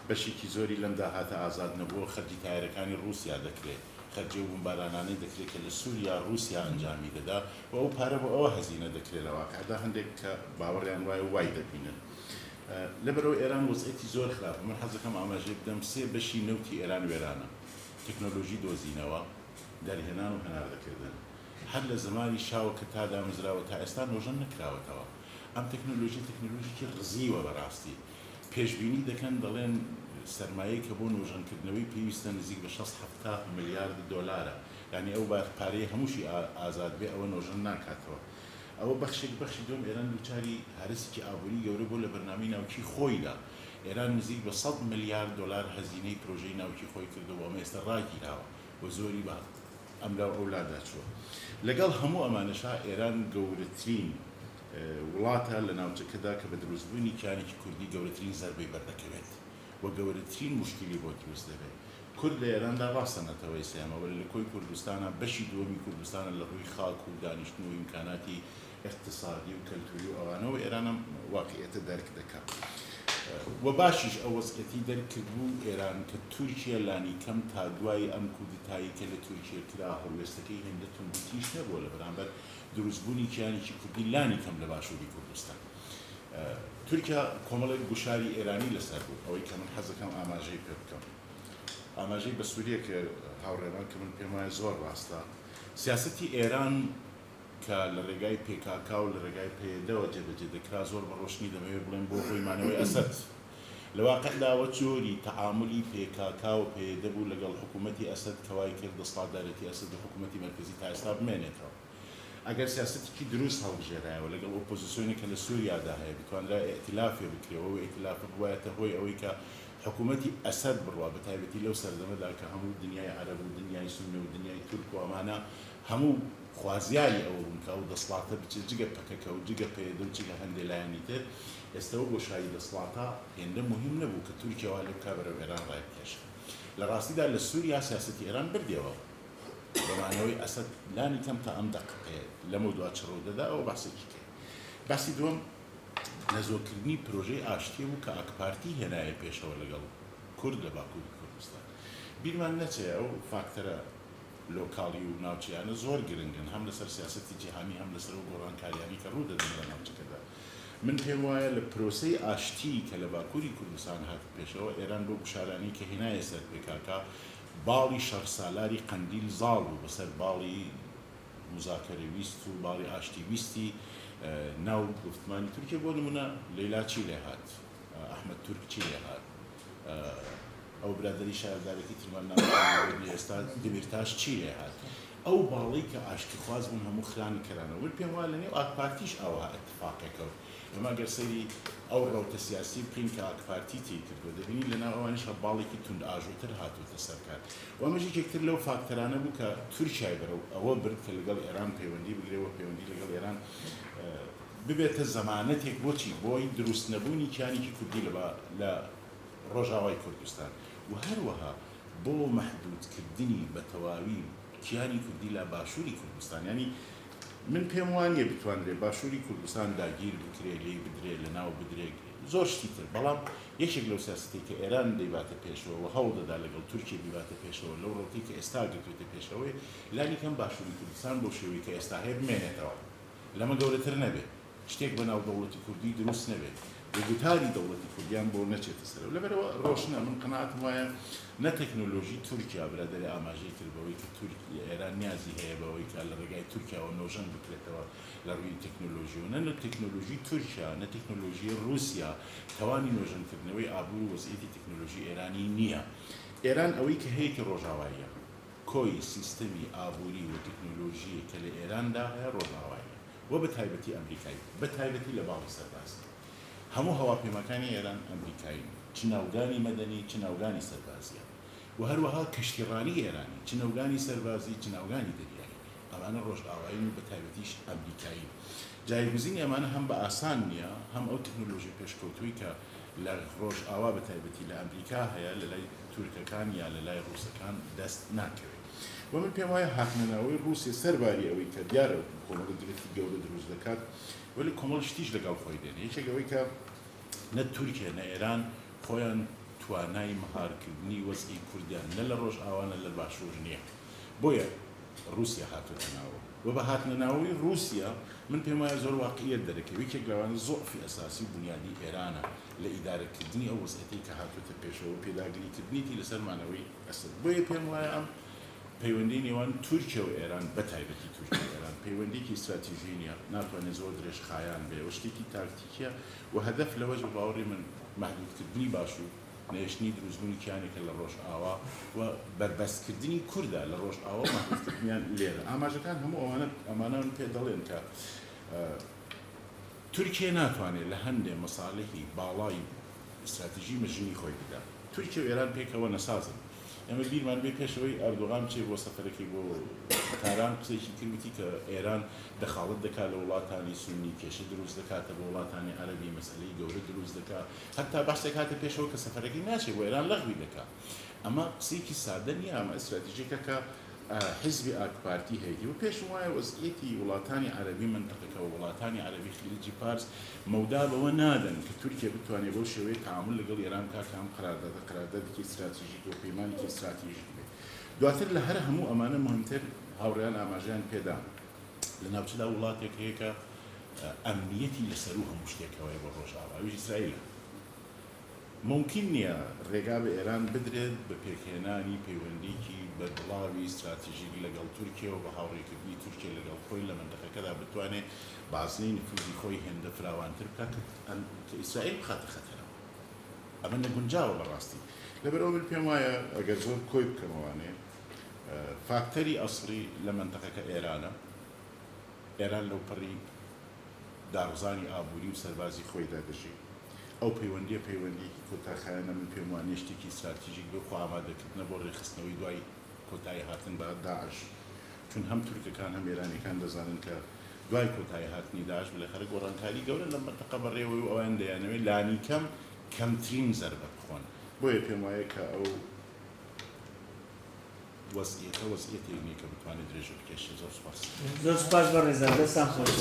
G: بەشێکی زۆری لەم داهاتە ئازاد نەبووە خەرجی تایەرەکانی ڕووسیا دەکرێ، خەرجی ئەو بومبارانانەی دەکرێ کە لە سووریا ڕووسیا ئەنجامی دەدا و ئەو پارە بۆ ئەوە هەزینە دەکرێ لە واقعدا هەندێک کە باوەڕیان وایە و وای دەبینن. لەبەرئەوە ئێران وەزعیەتی زۆر خراپە. من حەز دەکەم ئاماژەی بدەم سێ بەشی نەوتی ئێران وێرانە، تەکنۆلۆژی دۆزینەوە، دەرهێنان و هەناردەکردن. هەر لە زەمانی شاوە کە تا دامەزراوە تا ئێستا نۆژەن نەکراوەتەوە. ئەم تەکنۆلۆژیە تەکنۆلۆژیکی ڕزیوە بەڕاستی. پێشبینی دەکەن دەڵێن سەرمایەی کە بۆ نۆژەنکردنەوەی پێویستە نزیک بە شەست حەفتا ملیارد دۆلارە. یانی ئەو پارەیە هەمووشی ئازاد بێ ئەوە نۆژەن ناکاتەوە. ئەوە بەخشێک، بەخشی دووەم ئێران دووچاری هەرەسێکی ئابووری گەورە بووە لە بەرنامەی ناوکی خۆیدا. ئێران نزیک بە 100 ملیارد دۆلار هەزینەی پرۆژەی ناوکی خۆی کردووە و ئەمە ئێستا ڕاگیراوە و زۆری بە ئەملاو ئەولادا چووە. لەگەڵ هەموو ئەمانەشا ئێران گەورەترین وڵاتە لە ناوچەکەدا کە بە دروستبوونی کیانێکی کوردی گەورەترین زەربەی بەردەکەوێت و گەورەترین موشکیلی بۆ دروست دەبێت. کورد لە ئێراندا ڕاستە نەتەوەی سێیەمە وەلێ لە کۆی کوردستانا بەشی دووەمی کوردستانە لە ڕووی خاک و دانیشتن و ئیمکاناتی ئیقتسادی و کەلتوری و ئەوانەوە ئێران ئەم واقیعیەتە دەرک دەکا و باشیش ئەو وەزعیەتی دەرک کردبوو ئێران کە تورکیە لانیکەم تا دوای ئەم کودتایی کە لە تورکیە کرا هەڵوێستەکەی هێندە توندوتیژ نەبووە لە بەرامبەر دروستبوونی کیانێکی کوردی لانیکەم لە باشووری کوردستان. تورکیا کۆمەڵێک گوشاری ئێرانی لەسەر بوو، ئەوەی کە من حەز دەکەم ئاماژەی پێ بکەم، ئاماژەی بە سووریە کرد هاوڕێمان کە من پێم وایە زۆر ڕاستە. سیاسەتی ئێران کە لە ڕێگای پێکاکا و لە ڕێگای پەیەدەوە جێبەجێ دەکرا زۆر بە ڕۆشنی دەمەوێت بڵێم بۆ هۆی مانەوەی ئەسەد. لە واقعدا ئەوە جۆری تەعامولی پێکاکا و پەیەدە بوو لەگەڵ حکوومەتی ئەسەد کە وای کرد دەسڵاتدارێتی ئەسەد و حکوومەتی مەرکەزی تا ئێستا بمێنێتەوە. ئەگەر سیاسەتێکی دروست هەڵبژێرایەوە لەگەڵ ئۆپۆزیسیۆنێک کە لە سوریادا هەیە بتوانرا ئیئتیلافێ بکرێ و ئەو ئیئتیلافە بوایەتە هۆی ئەوەی کە حکوومەتی ئەسەد بڕوا بە تایبەتی لەو سەردەمەدا کە هەموو دنیای عەرەب و دنیای سوننە و دنیای تورک و ئەمانە هەموو خوازیاری ئەوە بوون کە ئەو دەسڵاتە بچێ جگە پەکەکە و جگە پەیەدە و جگە هەندێ لایەنی تر ئێستە ئەو بۆشایی دەسڵاتە هێندە موهیم نەبوو کە تورکیا وا لێ بکا بەرەو ئێران ڕایبکێشێ لە ڕاستیدا لە سوریا سیاسەتی ئێران بردیەوە بە مانەوەی ئەسەد لانی کەم تا ئەم دەقەیە لەمەودوا چ ڕوودەدا ئەوە باسێکی کەیە. باسی دووەم نەزۆککردنی پرۆژەی ئاشتیە بوو کە ئاکپارتی هێنایە پێشەوە لەگەڵ کورد لە باکووری کوردستان. بیرمان نەچێ ئەو فاکتەرە لۆکاڵی و ناوچەیانە زۆر گرنگن هەم لەسەر سیاسەتی جیهانی هەم لەسەر ئەو گۆڕانکاریانەی کە ڕوودەدەن لە ناوچەکەدا. من پێم وایە لە پرۆسەی ئاشتی کە لە باکووری کوردستان هاتە پێشەوە ئێران بەو گوشارانەی کە هێنایە سەر پێکاکا باڵی شەڕسالاری قەندیل زاڵ بوو بەسەر باڵی موزاکەرە ویست و باڵی ئاشتی ویستی ناو گوفتمانی تورکیە بۆ نمونە لەیلا چی لێ هات ئەحمەد تورک چی لێ هات ئەو برادەری شاردارێکی ترمان ناو. ئێستا دمیرتاش چی لێهات؟ ئەو باڵەی کە ئاشتیخواز بوون هەموو خرانە کەرانەوە. من پێم وایە لە نێو ئاکپارتیش ئاوەها ئیتفاقێک کەوت. ئێمە ئەگەر سەیری ئەو ڕەوتە سیاسییە بکەین کە ئاکپارتی تێی کردووە، دەبینین لە ناو ئەوانیشا باڵێکی توندئاژۆتر هاتووەتە سەر کار و ئەمەش یەکێک تر لەو فاکتەرانە بوو کە تورکیای بەرەو ئەوە برد کە لەگەڵ ئێران پەیوەندی بگرێ و پەیوەندی لەگەڵ ئێران ببێتە زەمانەتێک بۆ چی؟ بۆی دروست نەبوونی کیانێکی کوردی لە لە ڕۆژاوای کوردستان و هەروەها بۆ مەحدود کردنی بە تەواوی کیانی کوردی لە باشووری کوردستان. یانی من پێم وا نییە بتوانرێ باشووری کوردستان داگیر بکرێ، لێی بدرێ، لە ناو بدرێ، زۆر شتی تر. بەڵام یەکێک لەو سیاسەتەی کە ئێران دەیباتە پێشەوە و هەوڵ دەدا لەگەڵ تورکیە بیباتە پێشەوە لەو ڕەوتەی کە ئێستا گرتوویەتە پێشەوەی لانی کەم باشووری کوردستان بەو شێوەی کە ئێستا هەیە بمێنێتەوە. لەمە گەورەتر نەبێ. شتێک بە ناو دەوڵەتی کوردی دروست نەبێ و گوتاری دەوڵەتی کوردیان بۆ نەچێتە سەرەوە. لەبەرئەوە ڕۆشنە من قەناعەتم وایە نە تەکنۆلۆژی تورکیا، برادەرێ ئاماژەی کرد بەوەی کە تورک ئێران نیازی هەیە بەوەی کە لە ڕێگای تورکیاوە نۆژەن بکرێتەوە لە ڕووی تەکنۆلۆژیەوە، نە لە تەکنۆلۆژی تورکیا نە تەکنۆلۆژی ڕووسیا توانی نۆژەنکردنەوەی ئابوور و وەزعیەتی تەکنۆلۆژی ئێرانی نییە. ئێران ئەوەی کە هەیەتی ڕۆژاواییە. کۆی سیستەمی ئابووری و تەکنۆلۆژیی کە لە ئێراندا هەیە ڕۆژاواییە. و بە تایبەتی ئەمریکایی، بە تایبەتی لە باڵی سەربازی. هەموو هەواپەیماکانی ئێران ئەمریکایین، چ ناوگانی مەدەنی، چ ناوگانی سەربازییە. و هەروەها کەشتیڕانی ئێرانی، چ نەوگانی سەربازی، چ ناوگانی دەریایی. ئەمانە ڕۆژئاوایین و بە تایبەتیش ئەمریکایین. جایگزینی ئەمانە هەم بە ئاسان نییە، هەم ئەو تەکنۆلۆژیە پێشکەوتووەی کە لە ڕۆژئاوا بە تایبەتی لە ئەمریکا هەیە، لە لای تورکەکان یا لە لای ڕووسەکان دەست ناکەوێت. و من پێم وایە هاتنەناوەی ڕووسیە سەرباری ئەوەی کە دیارە کۆمەڵێک گرفتی گەورە دروست دەکات، وەلی کۆمەڵ شتیش لەگەڵ خۆی دێنێ. یەکێک ئەوەی کە نە تورکیە نە ئێران خۆیان توانای مەهارکردنی وەزعی کوردیان نە لە ڕۆژئاوا نە لە باشوور نییە. بۆیە ڕووسیە هاتۆتە ناوەوە. و بە هاتنەناوەوەی ڕووسیە من پێم وایە زۆر واقعیەت دەرەکەوێ. یەکێک لەوانە زوعفی ئەساسی و بونیادی ئێرانە لە ئیدارەکردنی ئەو وەزعیەتەی کە هاتۆتە پێشەوە و پێداگریکردنیتی لەسەر مانەوەی ئەسەد. بۆیە پێم وایە ئەم پەیوەندیی نێوان تورکیە و ئێران، بە تایبەتی تورکیە و ئێران، پەیوەندییەکی ئیستراتیژی نییە، ناتوانێ زۆر درێژخایان بێ و شتێکی تاکتیکییە و هەدەف لەوەش بە باوەڕی من مەحدوودکردنی باشوور، نەهێشتنی دروستبوونی کیانێکە لە ڕۆژئاوا و بەربەستکردنی کوردە لە ڕۆژئاوا و مەحدوودکردنیان لێرە. ئاماژەکان هەموو ئەوانە ئەمانەن پێ دەڵێن کە تورکیە ناتوانێ لە هەندێ مەسالحی باڵای ئیستراتیژی مژنی خۆی بدا. تورکیە و ئێران پێکەوە نەسازن. ئێمە بیرمان بێ پێش ئەوەی ئەردۆغان بچێ بۆ سەفەرەکەی بۆ تاران قسەیەکی کرد وتی کە ئێران دەخاڵەت دەکا لە وڵاتانی سوننی، کێشە دروست دەکاتە بۆ وڵاتانی عەرەبی، مەسەلەی گەورە دروست دەکا. هەتا بەحسێک هاتە پێشەوە کە سەفەرەکەی ناچێ بۆ ئێران لەغوی دەکا. ئەمە قسەیەکی سادە نییە، ئەمە ئیستراتیژێکە کە حیزبی ئاکپارتی هەیەتی و پێشم وایە وەزعیەتی وڵاتانی عەرەبی مەنتەقەکە و وڵاتانی عەرەبی خلیجی فارس مەودا بەوە نادەن کە تورکیە بتوانێت بەو شێوەیە تەعامول لەگەڵ ئێران بکات کە ئەم قەراردادە قەراردادێکی ئیستراتیژیک و پەیمانێکی ئیستراتیژیک بێت. دواتر لە هەر هەموو ئەمانە موهیمتر هاوڕێیان ئاماژەیان پێدا لە ناوچەدا وڵاتێک هەیە کە ئەمنیەتی لە سەروو هەموو شتێکەوەیە بۆ ڕۆژئاوا ئەویش ئیسرائیلە. مومکین نییە رێگا بە ئێران بدرێت بە پێکهێنانی پەیوەندیی بەربڵاوی ستراتیژیک لەگەڵ تورکیە و بە هاوڕێکردنی تورکیە لەگەڵ خۆی لە مەنتەقەکەدا بتوانێ بازنەی نفوزی خۆی هێندە فراوانتر بکات کە ئیسرائیل بخاتە خەتەرەوە. ئەمە نەگونجاوە بە ڕاستی. لەبەرئەوە من پێم وایە ئەگەر زۆر کۆی بکەمەوانێ فاکتەری ئەسڵی لە مەنتەقەکە ئێرانە. ئێران لەوپەڕی داڕزانی ئابووری و سەربازی خۆیدا دەژی. ئەو پەیوەندییە پەیوەندییەکی کۆتاخایەنە، من پێم وانییە شتێکی ستراتیژیک بێ و خۆئامادەکردنە بۆ رێکخستنەوەی دوای کۆتایی هاتن بە داعش. چون هەم تورکەکان هەم ئێرانییەکان دەزانن کە دوای کۆتایی هاتنی داعش بلەخەرە گۆڕانکاری گەورە لەم مەنتەقە بەڕێوەی و ئەوان دەیانەوێ لانیکەم کەمترین زەربە بخۆن. بۆیە پێم وایە کە ئەو وەزعیەتە وەزعیەتێک نییە کە بتوانێت درێژە بکێشێت. زۆر سوپاس.
C: زۆر سوپاس بەڕێزان دەستان خۆش.